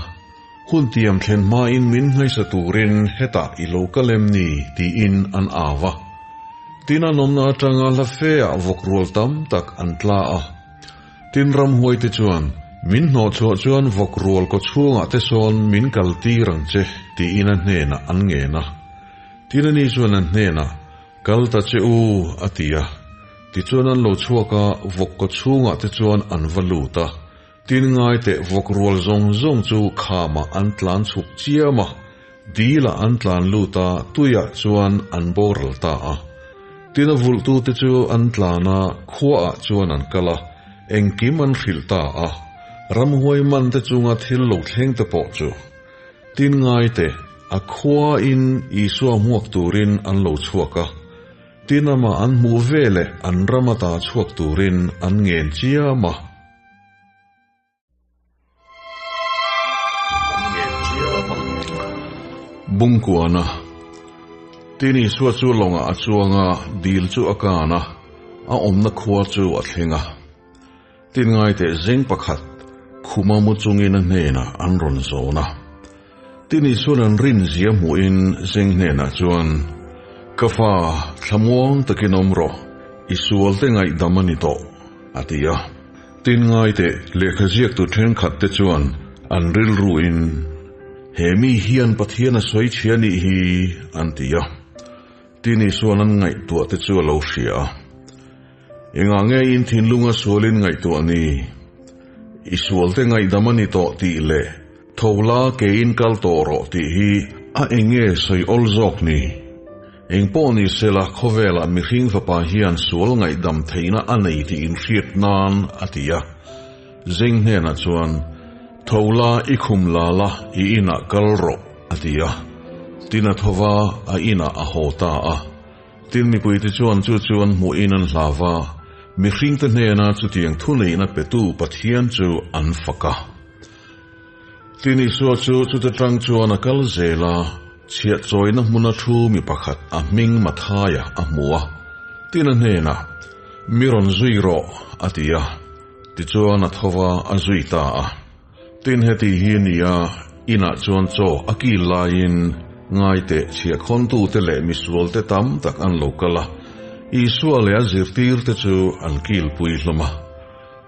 S2: Hun tiam thlen hmain min ngaihsa turin hetah i lo kal em ni? tiin an au a. Tin an awmna atanga hla feah vawk rual tam tak an tla a. Tin ramhuaite chuan, Min hnawhchhuah chuan vawk rual kaw chhungah te sawn min kal tir ang che, tiin a hnenah an ngen a. Tin ani chuan an hnenah, Kal ta che u, a ti a. Tichuan an lo chhuak a, vawk kaw chhungah te chuan an va lut a. Tin ngai teh vawk rual zawng zawng chu khamah an tlan chhuk chiam a, dilah an tlan lut a, tuiah chuan an boral ta a. Tin a vulhtute chu an tlan a, khuaah chuan an kal a, engkim an hrilh ta a, ramhuai man te chunga thil lo thleng te pawh chu. Tin ngai teh, a khuain Isua hmuak turin an lo chhuak a, tin amah an hmuh veleh an ram ata chhuak turin an ngen chiam a. Bungkuana Tin Isua chu lawngah a chuang a, dil chu a kan a, a awmna khua chu a thleng a. Tin ngaiteh zeng pakhat khuma mu chungin a hnenah an rawn zawn a. Tin Isua'n an rinzia hmuhin zeng hnenah chuan, Ka fa, thlamuang takin awm rawh, i sualte ngaihdam a ni tawh, a ti a. Tin ngaiteh lehkha ziaktu thenkhatte chuan an rilruin, He mi hian Pathian a sawi chhia nih hi, an ti a. Tin Isua'n an ngaihtuahte chu a lo hria a. Engah nge in thinlunga sualin ngaihtuah ni? I sualte ngaihdam a ni tawh tih leh tho la keiin kal tawh rawh tih hi a eng nge sawi awl zawk ni? Eng pawh ni sela khawvelah mihring fapa hian sual ngaihdam theihna a nei tih inhriat nan a ti a. Zeng hnenah chuan, Tho la i khum la la i inah kal rawh a ti a. Tin a tho va, a inah a haw ta a. Tin, mipuite chuan chu chu an hmuhin an hlau va, mihringte hnena chutiang thuneihna petu Pathian chu an fak a. Tin, Isua chu chuta tang chuan a kal zel a, chhiah chawina hmuna thu mi pakhat a hming Mathaia a hmu a. Tin, a hnenah, Mi rawn zui rawh, a ti a. Tichuan a tho va, a zui ta a. Tin heti hi a ni a, inah chuan chaw a kil laiin ngaiteh chhiahkhawntute leh misualte tam tak an lo kal a, Isua leh a zirtirte chu an kilpui hlawm a.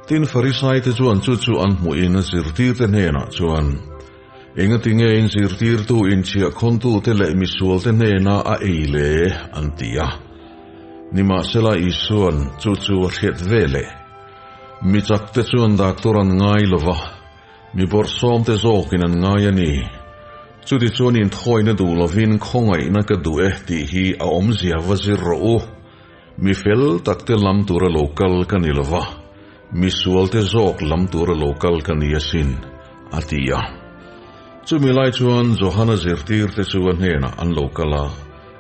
S2: Tin Farisaite chuan chu chu an hmuhin a zirtirte hnenah chuan, Engati nge in zirtirtu in chhiahkhawntute leh misualte hnena a ei le? an ti a. Nimahsela Isua'n chu chu a hriat ve leh. Mi chakte chuan doctor an ngai lo va, mi bawrhsawmte zawkin an ngai a ni. Chuti chuan inthawina duh lovin khawngaihna ka duh e tih hi a awmzia va zir rawh u. Mi fel takte lam tura lo kal ka ni lo va, mi sualte zawk lam tura lo kal ka ni asin, a ti a. Chumi lai chuan Johana zirtirte chu a hnenah an lo kal a,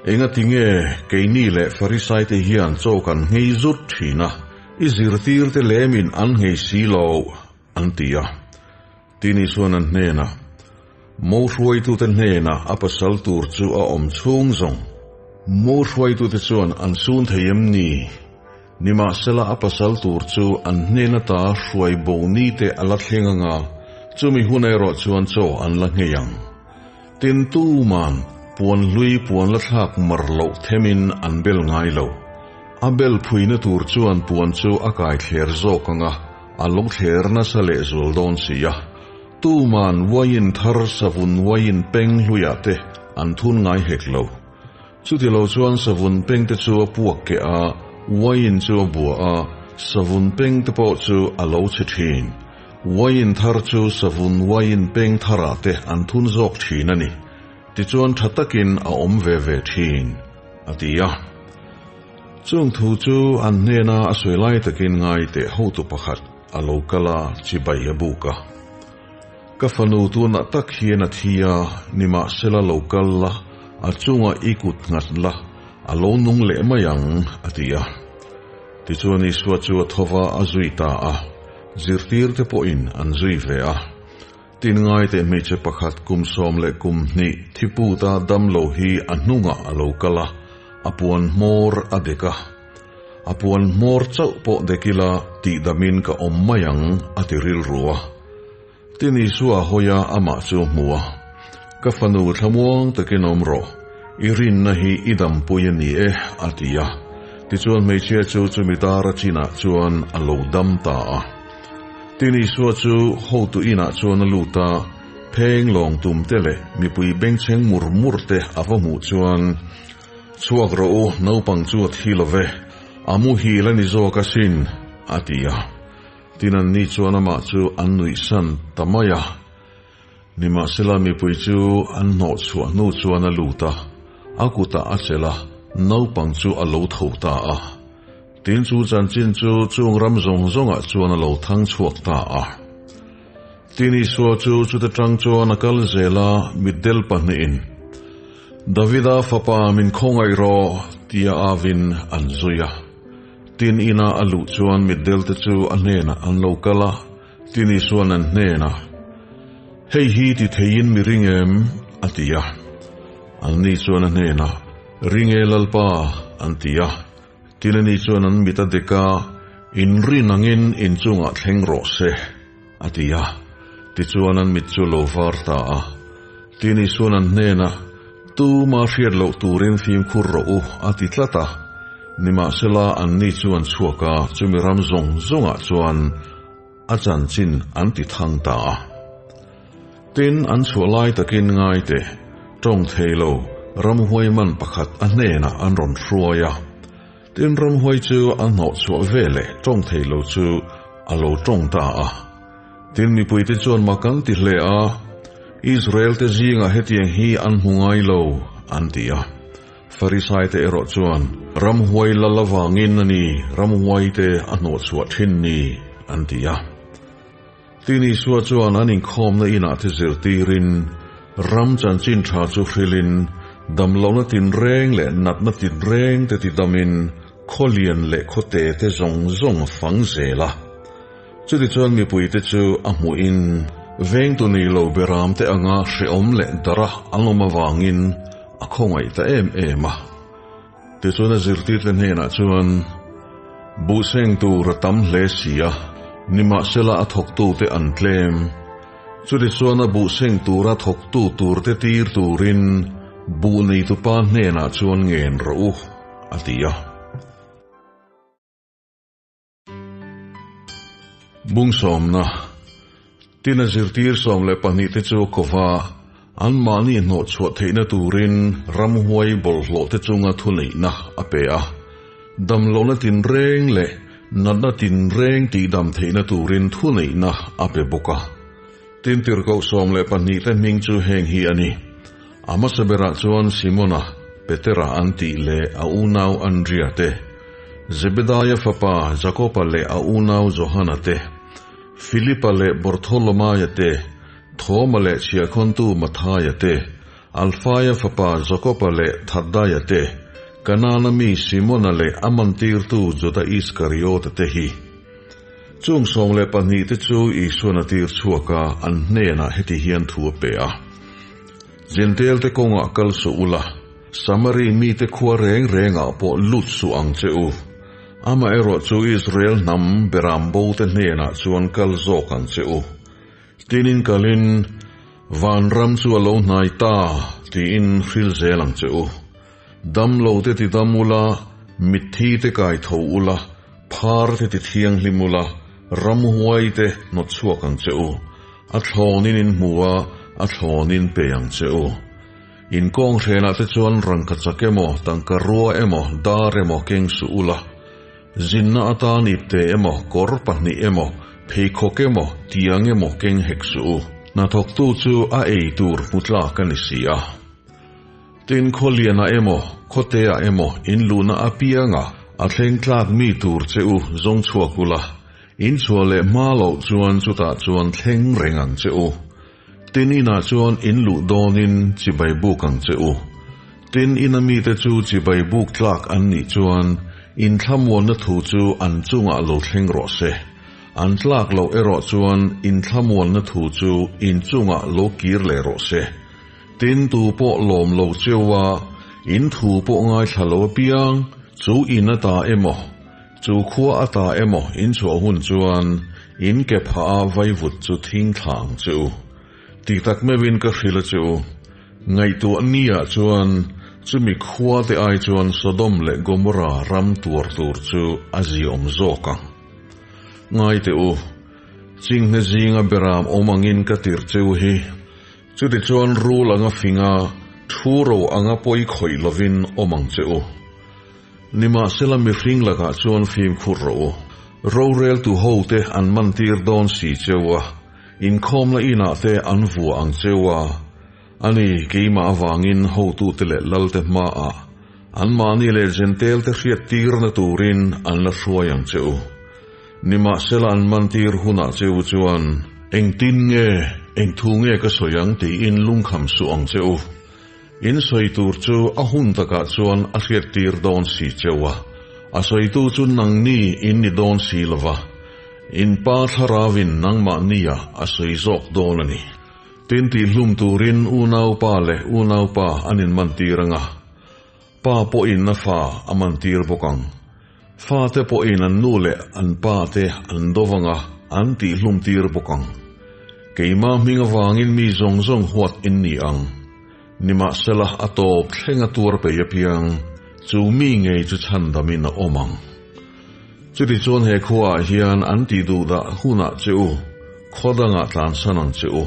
S2: Engati nge keini leh Farisaite hian chaw kan nghei zut thin a? I zirtirte lemin an nghei si lo, an ti a. Tini chuan an hnenah, Mo hruaitute hnenah a pasal tur chu a awm chhung zawng. Mo hruaitute chuan an sun thei em ni? Nimahsela a pasal tur chu an hnen ata hruai bo nite a la thleng anga, chumi hun erawh chuan chaw an la nghei ang. Tin tuman puan hlui puan la thlak mar loh themin an bel ngai lo. A bel phuina tur chuan puan chu a kai thler zawk ang a, a lo thler nasa leh zual dawn si a. Tuman uaiin thar savun uaiin peng hluiah te an thun ngai hek lo. Chuti lo chuan savun peng te chu a puak keh a, uaiin chu a bua a, savun peng te pawh chu a lo chhe thin. Uaiin thar chu savun uaiin peng tharah te an thun zawk thin a ni. Tichuan tha takin a awm ve ve thin, a ti a. Chung thu chu an hnena a sawi lai takin ngai teh hotu pakhat a lo kal a, chibai a buk a. Ka fanu tunah tak hian a thi a, nimahsela lo kal la, a chungah i kut nghat la, a lo nung leh mai ang, a ti a. Tichuan Isua chu a tho va, a zui ta a, zirtirte pawhin an zui ve a. Tin ngaite hmeichhe pakhat kum 12 thiputa damlo hi a hnungah a lo kal a, a puan hmawr a dek a. A puan hmawr chauh pawh dek ila tihdamin ka awm mai ang a ti rilru a. Tin Isua hawi a amah chu hmu a, Ka fanu thlamuang takin awm rawh, i rinna hi i dampui a ni e a ti a. Tichuan hmeichhia chu chumi dara chinah chuan a lo dam ta a. Tin Isua chu hotu inah chuan a lut a, pheng lawng tum te leh mipui bengchheng mur mur te a va hmuh chuan, Chhuak rawh u, naupang chu a thi lo ve, a muhil a ni zawk asin, a ti a. Tin anni chuan amah chu an nuihsan ta mai a. Nimahsela mipui chu an hnawh chhuah hnu chuan a lut a, a kutah a chelh a, naupang chu a lo tho ta a. Tin chu chanchin chu chung ram zawng zawngah chuan a lo thang chhuak ta a. Tin Isua chu chuta tang chuan a kal zel a, mitdel pahnihin, Davida fapa min khawngaih rawh, tia avin an zui a. Tin ina a luh chuan mitdelte chu a hnenah an lo kal a, Tin Isua'n an hnenah, Hei hi ti theiin mi ring em? a ti a. Anni chuan a hnenah, Ring e Lalpa, an ti a. Tin ani chuan an mit a dek a, In rin angin in chungah thleng rawh se, a ti a. Tichuan an mit chu lo var ta a. Tin Isua'n an hnenah, Tuma hriat loh turin fimkhur rawh u, a ti tlat a. Nimahsela anni chu an chhuak a, chumi ram zawng zawngah chuan a chanchin an ti thang ta a. Tin, an chhuah lai takin ngaite, tawng thei lo, ramhuai man pakhat a hnenah an rawn hruai a. Tin, ramhuai chu a hnawh chhuah veleh tawng thei lo chu a lo tawng ta a. Tin, mipuite chuan mak an ti hle a, Israel-te zingah hetiang hi an hmu ngai lo, an ti a. Farisaite erawh chuan, Ramhuai lal avangin a ni, ramhuaite a hnawhchhuah thin ni, an ti a. Tin, Isua chuan an inkhawmna inah te zirtirin, ram chanchin tha chu hrilhin, damlohna tinreng leh natna tinreng te tidamin, khaw lian leh khaw te te zawng zawng a fang zel a. Chutichuan mipuite chu a hmuhin vengtu ni lo beramte anga hrehawm leh dara an awm avangin a khawngaih ta em em a. Tichuan a zirtirte hnenah chuan, Buhseng tur a tam hle si a, nimahsela a thawktute an tlem. Chutichuan a buhseng tura thawktu turte tir turin buh neitupa hnenah chuan ngen rawh u, a ti a. Bung sawmna, Tin a zirtir 12 te chu kova anmahni hnawh chhuah theihna turin ramhuai bawlhhlawh te chunga thuneihna a pe a. Damlohna tinreng leh natna tinreng tihdam theihna turin thuneihna a pe bawk a. Tin tirhkoh 12 te hming chu heng hi a ni, A hmasa berah chuan Simona, Petera an tih leh a unau Andria te, Zebedaia fapa Jakoba leh a unau Johana te, Filipa leh Bartholomaia te, Thoma leh chhiahkhawntu Mathaia te, Alfaia fapa Jakoba leh Thaddaia te, Kanaana mi Simona leh a mantirtu Juda Iskariota te hi. Chung 12 te chu Isuan a tir chhuak a, an hnenah heti hian thu a pe a, Jentail te kawngah kal suh ula, Samari mite khua reng rengah pawh lut suh ang che u. Amaherawh chu Israel hnam beram bo te hnenah chuan kal zawk ang che u. Tinin kalin, Vanram chu a lo hnai ta, tiin hril zel ang che u. Dam lo te ti dam ula, mitthi te kai tho ula, phar te ti thianghlim ula, ramhuai te hnawt chhuak ang che u. A thlawnin in hmu a, a thlawnin pe ang che u. In kawng hrenah te chuan rangkachak emaw, tangka rua emaw, dar emaw keng suh ula. Zinna atan ipte emaw, kawr pahnih emaw, pheikhawk emaw, tiang emaw keng hek suh u. Hnathawktu chu a ei tur hmu tlak a ni si a. Tin khaw lianah emaw, khawteah emaw in luhna apiangah a thleng tlak mi tur che u zawng chhuak ula, in chhuah leh hma loh chuan chutah chuan thleng reng ang che u. Tin inah chuan in luh dawnin chibai buk ang che u. Tin ina mite chu chibai buk tlak an nih chuan in thlamuanna thu chu an chungah lo thleng rawh se. An tlak loh erawh chuan in thlamuanna thu chu in chungah lo kir leh rawh se. Tin tu pawh lawm lo cheu a, in thu pawh ngaithla lo apiang, chu in ata emaw, chu khua ata emaw in chhuah hun chuan in ke phah a vaivut chu thing thla ang che u. Ti tak meuhin ka hrilh a che u. Ngaihtuah ni ah chuan chumi khua te ai chuan Sodom leh Gomorra ram tuar tur chu a ziaawm zawk ang. Ngai teh u, chinghne zinga beram awm angin ka tirh che u hi. Chutichuan rul anga finga thu ro anga pawi khawih lovin awm ang che u. Nimahsela mihring lakah chuan fimkhur rawh u. Roreltu hote an mantir dawn si cheu a, inkhawmna inah te an vua ang cheu a. Ani, keimah avangin hotute leh lalte hmaah anmahni leh Jentelte hriattirna turin an la hruai ang che u. Nimahsela an mantir hunah che u chuan, Engtin nge, eng thu nge ka sawi ang tiin lungkham suh ang che u. In sawi tur chu a hun takah chuan a hriattir dawn si cheu a, a sawitu chu nangni in ni dawn si lova, in pa thlarauin nangmahniah a sawi zawk dawn a ni. Tin tihhlum turin unaupa leh unaupa an inmantir ang a. Pa pawhin a fa a mantir bawk ang. Fate pawhin an nu leh an pa te an do vang a, an tihhlumtir bawk ang. Keimah hming avangin mi zawng zawng huat in ni ang. Nimahsela a tawp thleng a tuar peih apiang, chu mi ngei chu chhandamin a awm ang. Chutichuan he khuaah hian an tih duh dah hunah che u, khaw dangah tlansan ang che u.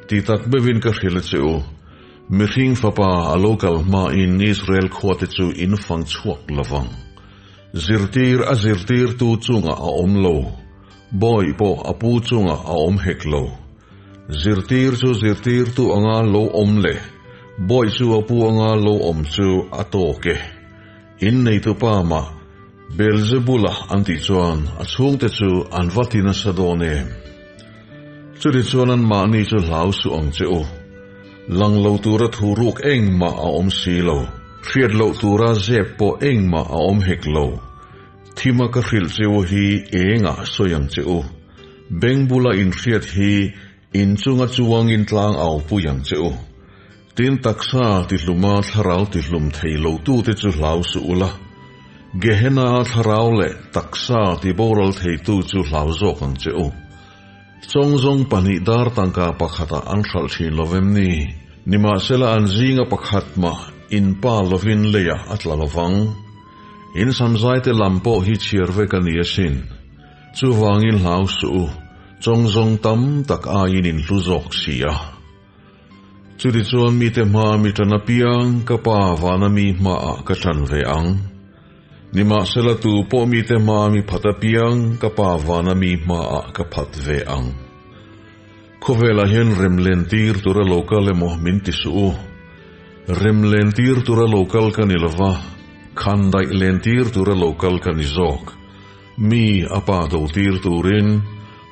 S2: Ti tak beuhin ka hrilh a che u. Mihring fapa a lo kal hmain Israel khuate chu in fang chhuak lo vang. Zirtir a zirtirtu chungah a awm lo, bawi pawh a pu chungah a awm hek lo. Zirtir chu zirtirtu anga lo awm leh bawi chu a pu anga lo awm chu a tawk e. In neitupa mah Beelzebula an tih chuan a chhungte chu an va ti nasa dawn em? Chutichuan anmahni chu hlau suh ang che u. Lang lo tura thu ruk engmah a awm si lo, hriat loh tura zep pawh engmah a awm hek lo. Thima ka hrilh che u hi engah sawi ang che u. Beng bula inhriat hi inchunga chuangin tlang au pui ang che u. Tin taksa tihluma thlarau tihlum thei lo tute chu hlau suh ula, Gehenna thlarau leh taksa tiboral theitu chu hlau zawk ang che u. Chawngzawng pahnih dar tangka pakhatah an hralh thin lo vem ni? Nimahsela an zinga pakhat mah in pa lovin leiah a tla lovang. In samzaite lam pawh hi chhiar vek a ni asin. Chuvangin hlau suh u, chawngzawng tam tak aiin in hlu zawk si a. Chutichuan mite hmaa mi ṭan apiang ka pa vana mi hmaah ka ṭan ve ang. Nimahsela tu pawh mite hmaa mi phat apiang ka pa vana mi hmaah ka phat ve ang. Khawvelah hian rem lentir tura lo kal emaw min ti suh u. Rem lentir tura lo kal ka ni lova, khandaih lentir tura lo kal ka ni zawk. Mi a pa dotir turin,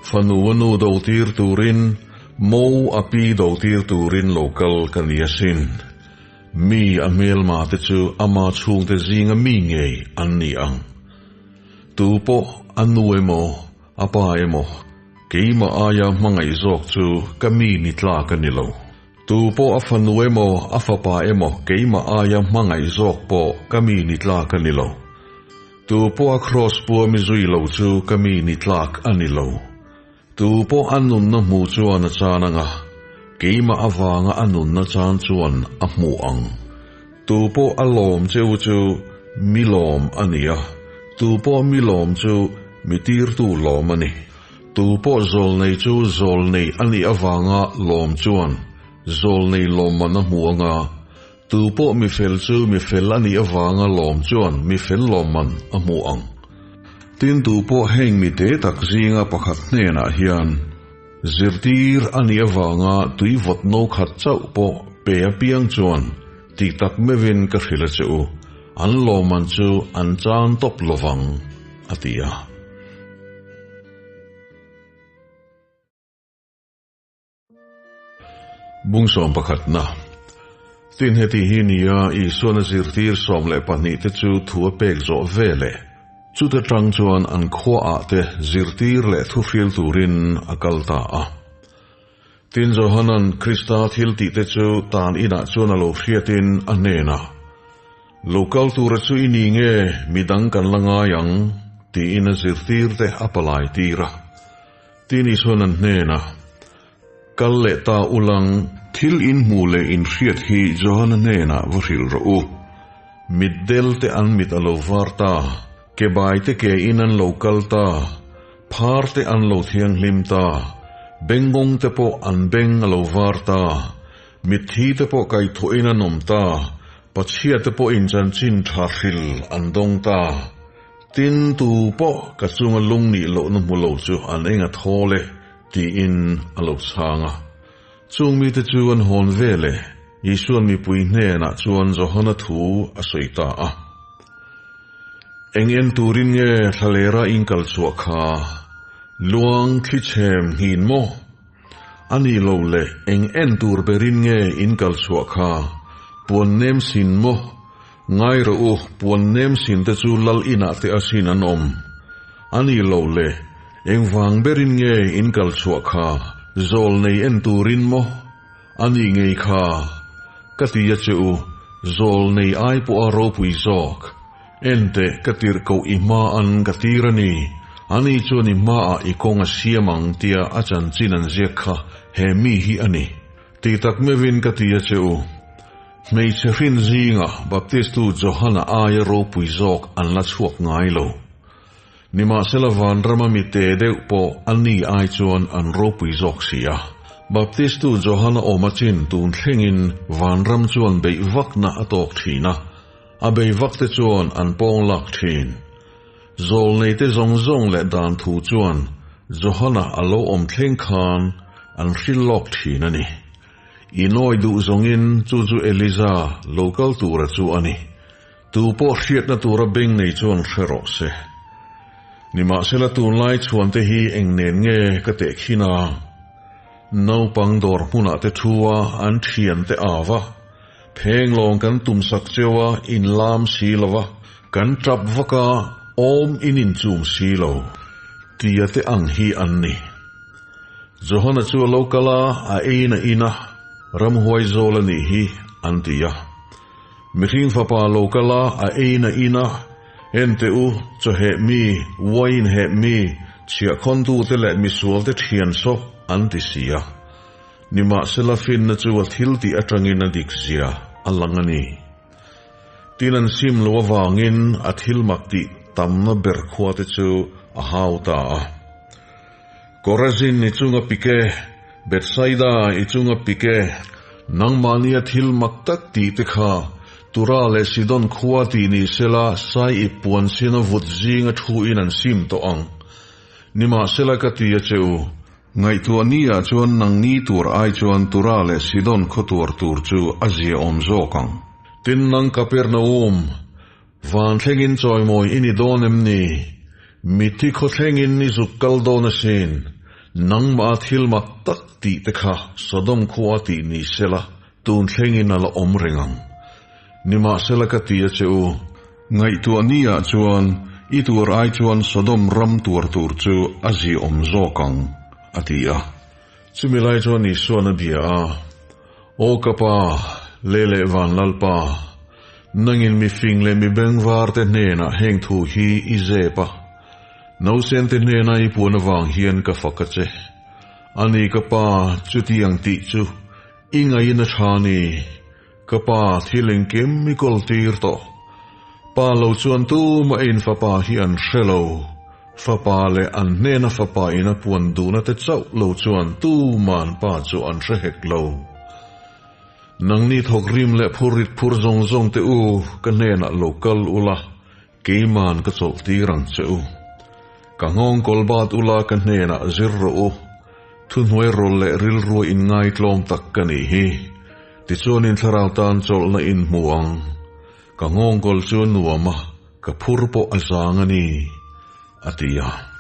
S2: fanu a nu dotir turin, mo a pi dotir turin lo kal ka ni asin. Mi a hmelma te chu ama chhungte zinga mi ngei an ni ang. Tu pawh a nu emaw, a pa emaw, keimah aia hmangaih zawk chu ka mi ni tlak a ni lo. Tu pawh a fanu emaw, a fapa emaw keimah aia hmangaih zawk pawh ka mi ni tlak a ni lo. Tu pawh a kraws pua mi zui lo chu ka mi ni tlak a ni lo. Tu pawh a nunna hmu chuan a chan ang a, keimah avanga a nunna chan chuan a hmu ang. Tu pawh a lawm cheu chu mi lawm a ni a, tu pawh mi lawm chu mi tirtu lawm a ni. Tu pawh zawlnei chu zawlnei a nih avanga lawm chuan zawlnei lawmman a hmu ang a, Tu pawh mi fel chu mi fel a nih avanga lawm chuan mi fel lawmman a hmu ang. Tin tu pawh heng mi te tak zinga pakhat hnenah hian zirtir a nih avanga tui vawt no khat chauh pawh pe apiang chuan Ti tak meuhin ka hrilh a che u, an lawmman chu an chan tawp lovang, a ti a. Bungsawm pakhatna. Tin heti hi nia Isuan a zirtir 12 te chu thu a pek zawh ve leh chute tang chuan an khuaah te zirtir leh thu hril turin a kal ta a. Tin Johanan Krista thil tih te chu tan inah chuan a lo hriatin a hnenah, Lo kal tura chu i ni nge midang kan la ngai ang? tiin a zirtir te a palai tir a. Tin Isuan an hnenah, Kal leh ta ulang, thil in hmuh leh in hriat hi Johana hnenah va hrilh rawh u. Mitdel te an mit a lo var ta, ke bai te ke in an lo kal ta, phar te an lo thianghlim ta, bengngawng te pawh an beng a lo var ta, mitthi te pawh kaihthawhin an awm ta, pachhia te pawhin chanchin tha hril an dawng ta. Tin, tu pawh ka chunga lung nih lohna hmu lo chu an eng a thawl e, tiin a lo chhang a. Chung mite chu an hawn vel e, Isuan mipui hnenah chuan Johana thu a sawi ta a. Eng en turin nge thlalera in kal chhuah kha? Luang thli chhem nghin maw? A nih lo le, eng en tur berin nge in kal chhuah kha? Puan nem sin maw? Ngai rawh u, puan nem sin te chu lal inah te asin an awm. A ni lo le, engvang berin nge in kal chhuah kha, zawl nei en turin maw? A nih ngei kha, ka ti a che u, zawl nei ai pawh a ropui zawk. Enteh, ka tirh koh i hma an ka tir a ni, ani chuan i hmaah i kawng a siam ang tia a chanchin an ziak kha he mi hi a ni. Ti tak meuhin ka ti a che u. Hmeichhe hrin zinga Baptistu Johana aia ropui zawk an la chhuak ngai lo. Nimahsela vanrama mi te deuh pawh a ni ai chuan an ropui zawk si a. Baptistu Johana awm a chin tun thlengin vanram chuan beih vakna a tawk thin a, a bei vak te chuan an pawng lak thin. Zawlneite zawng zawng leh dan thu chuan Johana a lo awm thleng khan an hrilh lawk thin a ni. I nawi duh zawngin chu chu Eliza lo kal tura chu a ni. Tu pawh hriatna tura beng nei chuan hre rawh se. Nimahsela tunlai chhuante hi eng nen nge ka teh khin a? Naupang dawr hmunah te thu a an thian te au a, phenglawng kan tumsak cheu a inlam si lo va, kan tap vak a awm in inchum si lo tia te ang hi an ni. Johana chu a lo kal a, a eiin a in a, ramhuai zawl a nih hi, an ti a. Mihring fapa a lo kal a, a eiin a in a, Enteh u, chawheh mi, wine heh mi, chhiahkhawntute leh misualte thian saw, an ti si a. Nimahsela finna chu a thiltih atangin a dik zia a lang a ni. Tin an sim lo avangin a thil mak tih tamna ber khuate chu a hau ta a. Korazin i chunga pik e, Bethsaida i chunga pik e, nangmahnia thil mak tak tih te kha Tura leh Sidon khua tih ni sela sai ip puan sin a vut zinga thu in an sim tawh ang. Nimahsela ka ti a che u, ngaihtuah ni ah chuan nangni tur ai chuan Tura leh Sidon khaw tuar tur chu a ziaawm zawk ang. Tin nang Kapernaum, Van thlengin chawimawi i ni dawn em ni? Mitthi khaw thlengin i zuk kal dawn asin. Nangmah a thil mak tak tih te kha Sodom khua tih ni sela tun thlengin a la awm reng ang. Nimahsela ka ti a che u, ngaihtuah ni ah chuan i tuar ai chuan Sodom ram tuar tur chu a ziaawm zawk ang, a ti a. Chumi lai chuan Isuan a bia a, Aw ka Pa, lei leh van Lalpa, nangin mi fing leh mi bengvar te hnenah heng thu hi i zep a, nausen te hnena i puan avang hian ka fak a che. A ni ka Pa, chutiang tih chu i ngaiin a tha ni. Ka Pa, thil engkim i kawl tir tawh. Pa lo chuan tumah in fapa hi an hre lo. Fapa leh an hnena fapa in a puan duhna te chauh lo chuan tuman pa chu an hre hek lo. Nangni thawk rim leh phur rit phur zawng zawng te u, ka hnenah lo kal ula, keiman ka chawlh tir ang che u. Ka nghawng kawl bat ula ka hnenah zir rawh u, thuhnuai rawl leh rilrua inngai tlawm tak ka nih hi. Tichuan in thlarau tan chawlhna in hmu ang. Ka nghawngkawl chu a nuam a, ka phur pawh a zang a ni, a ti a.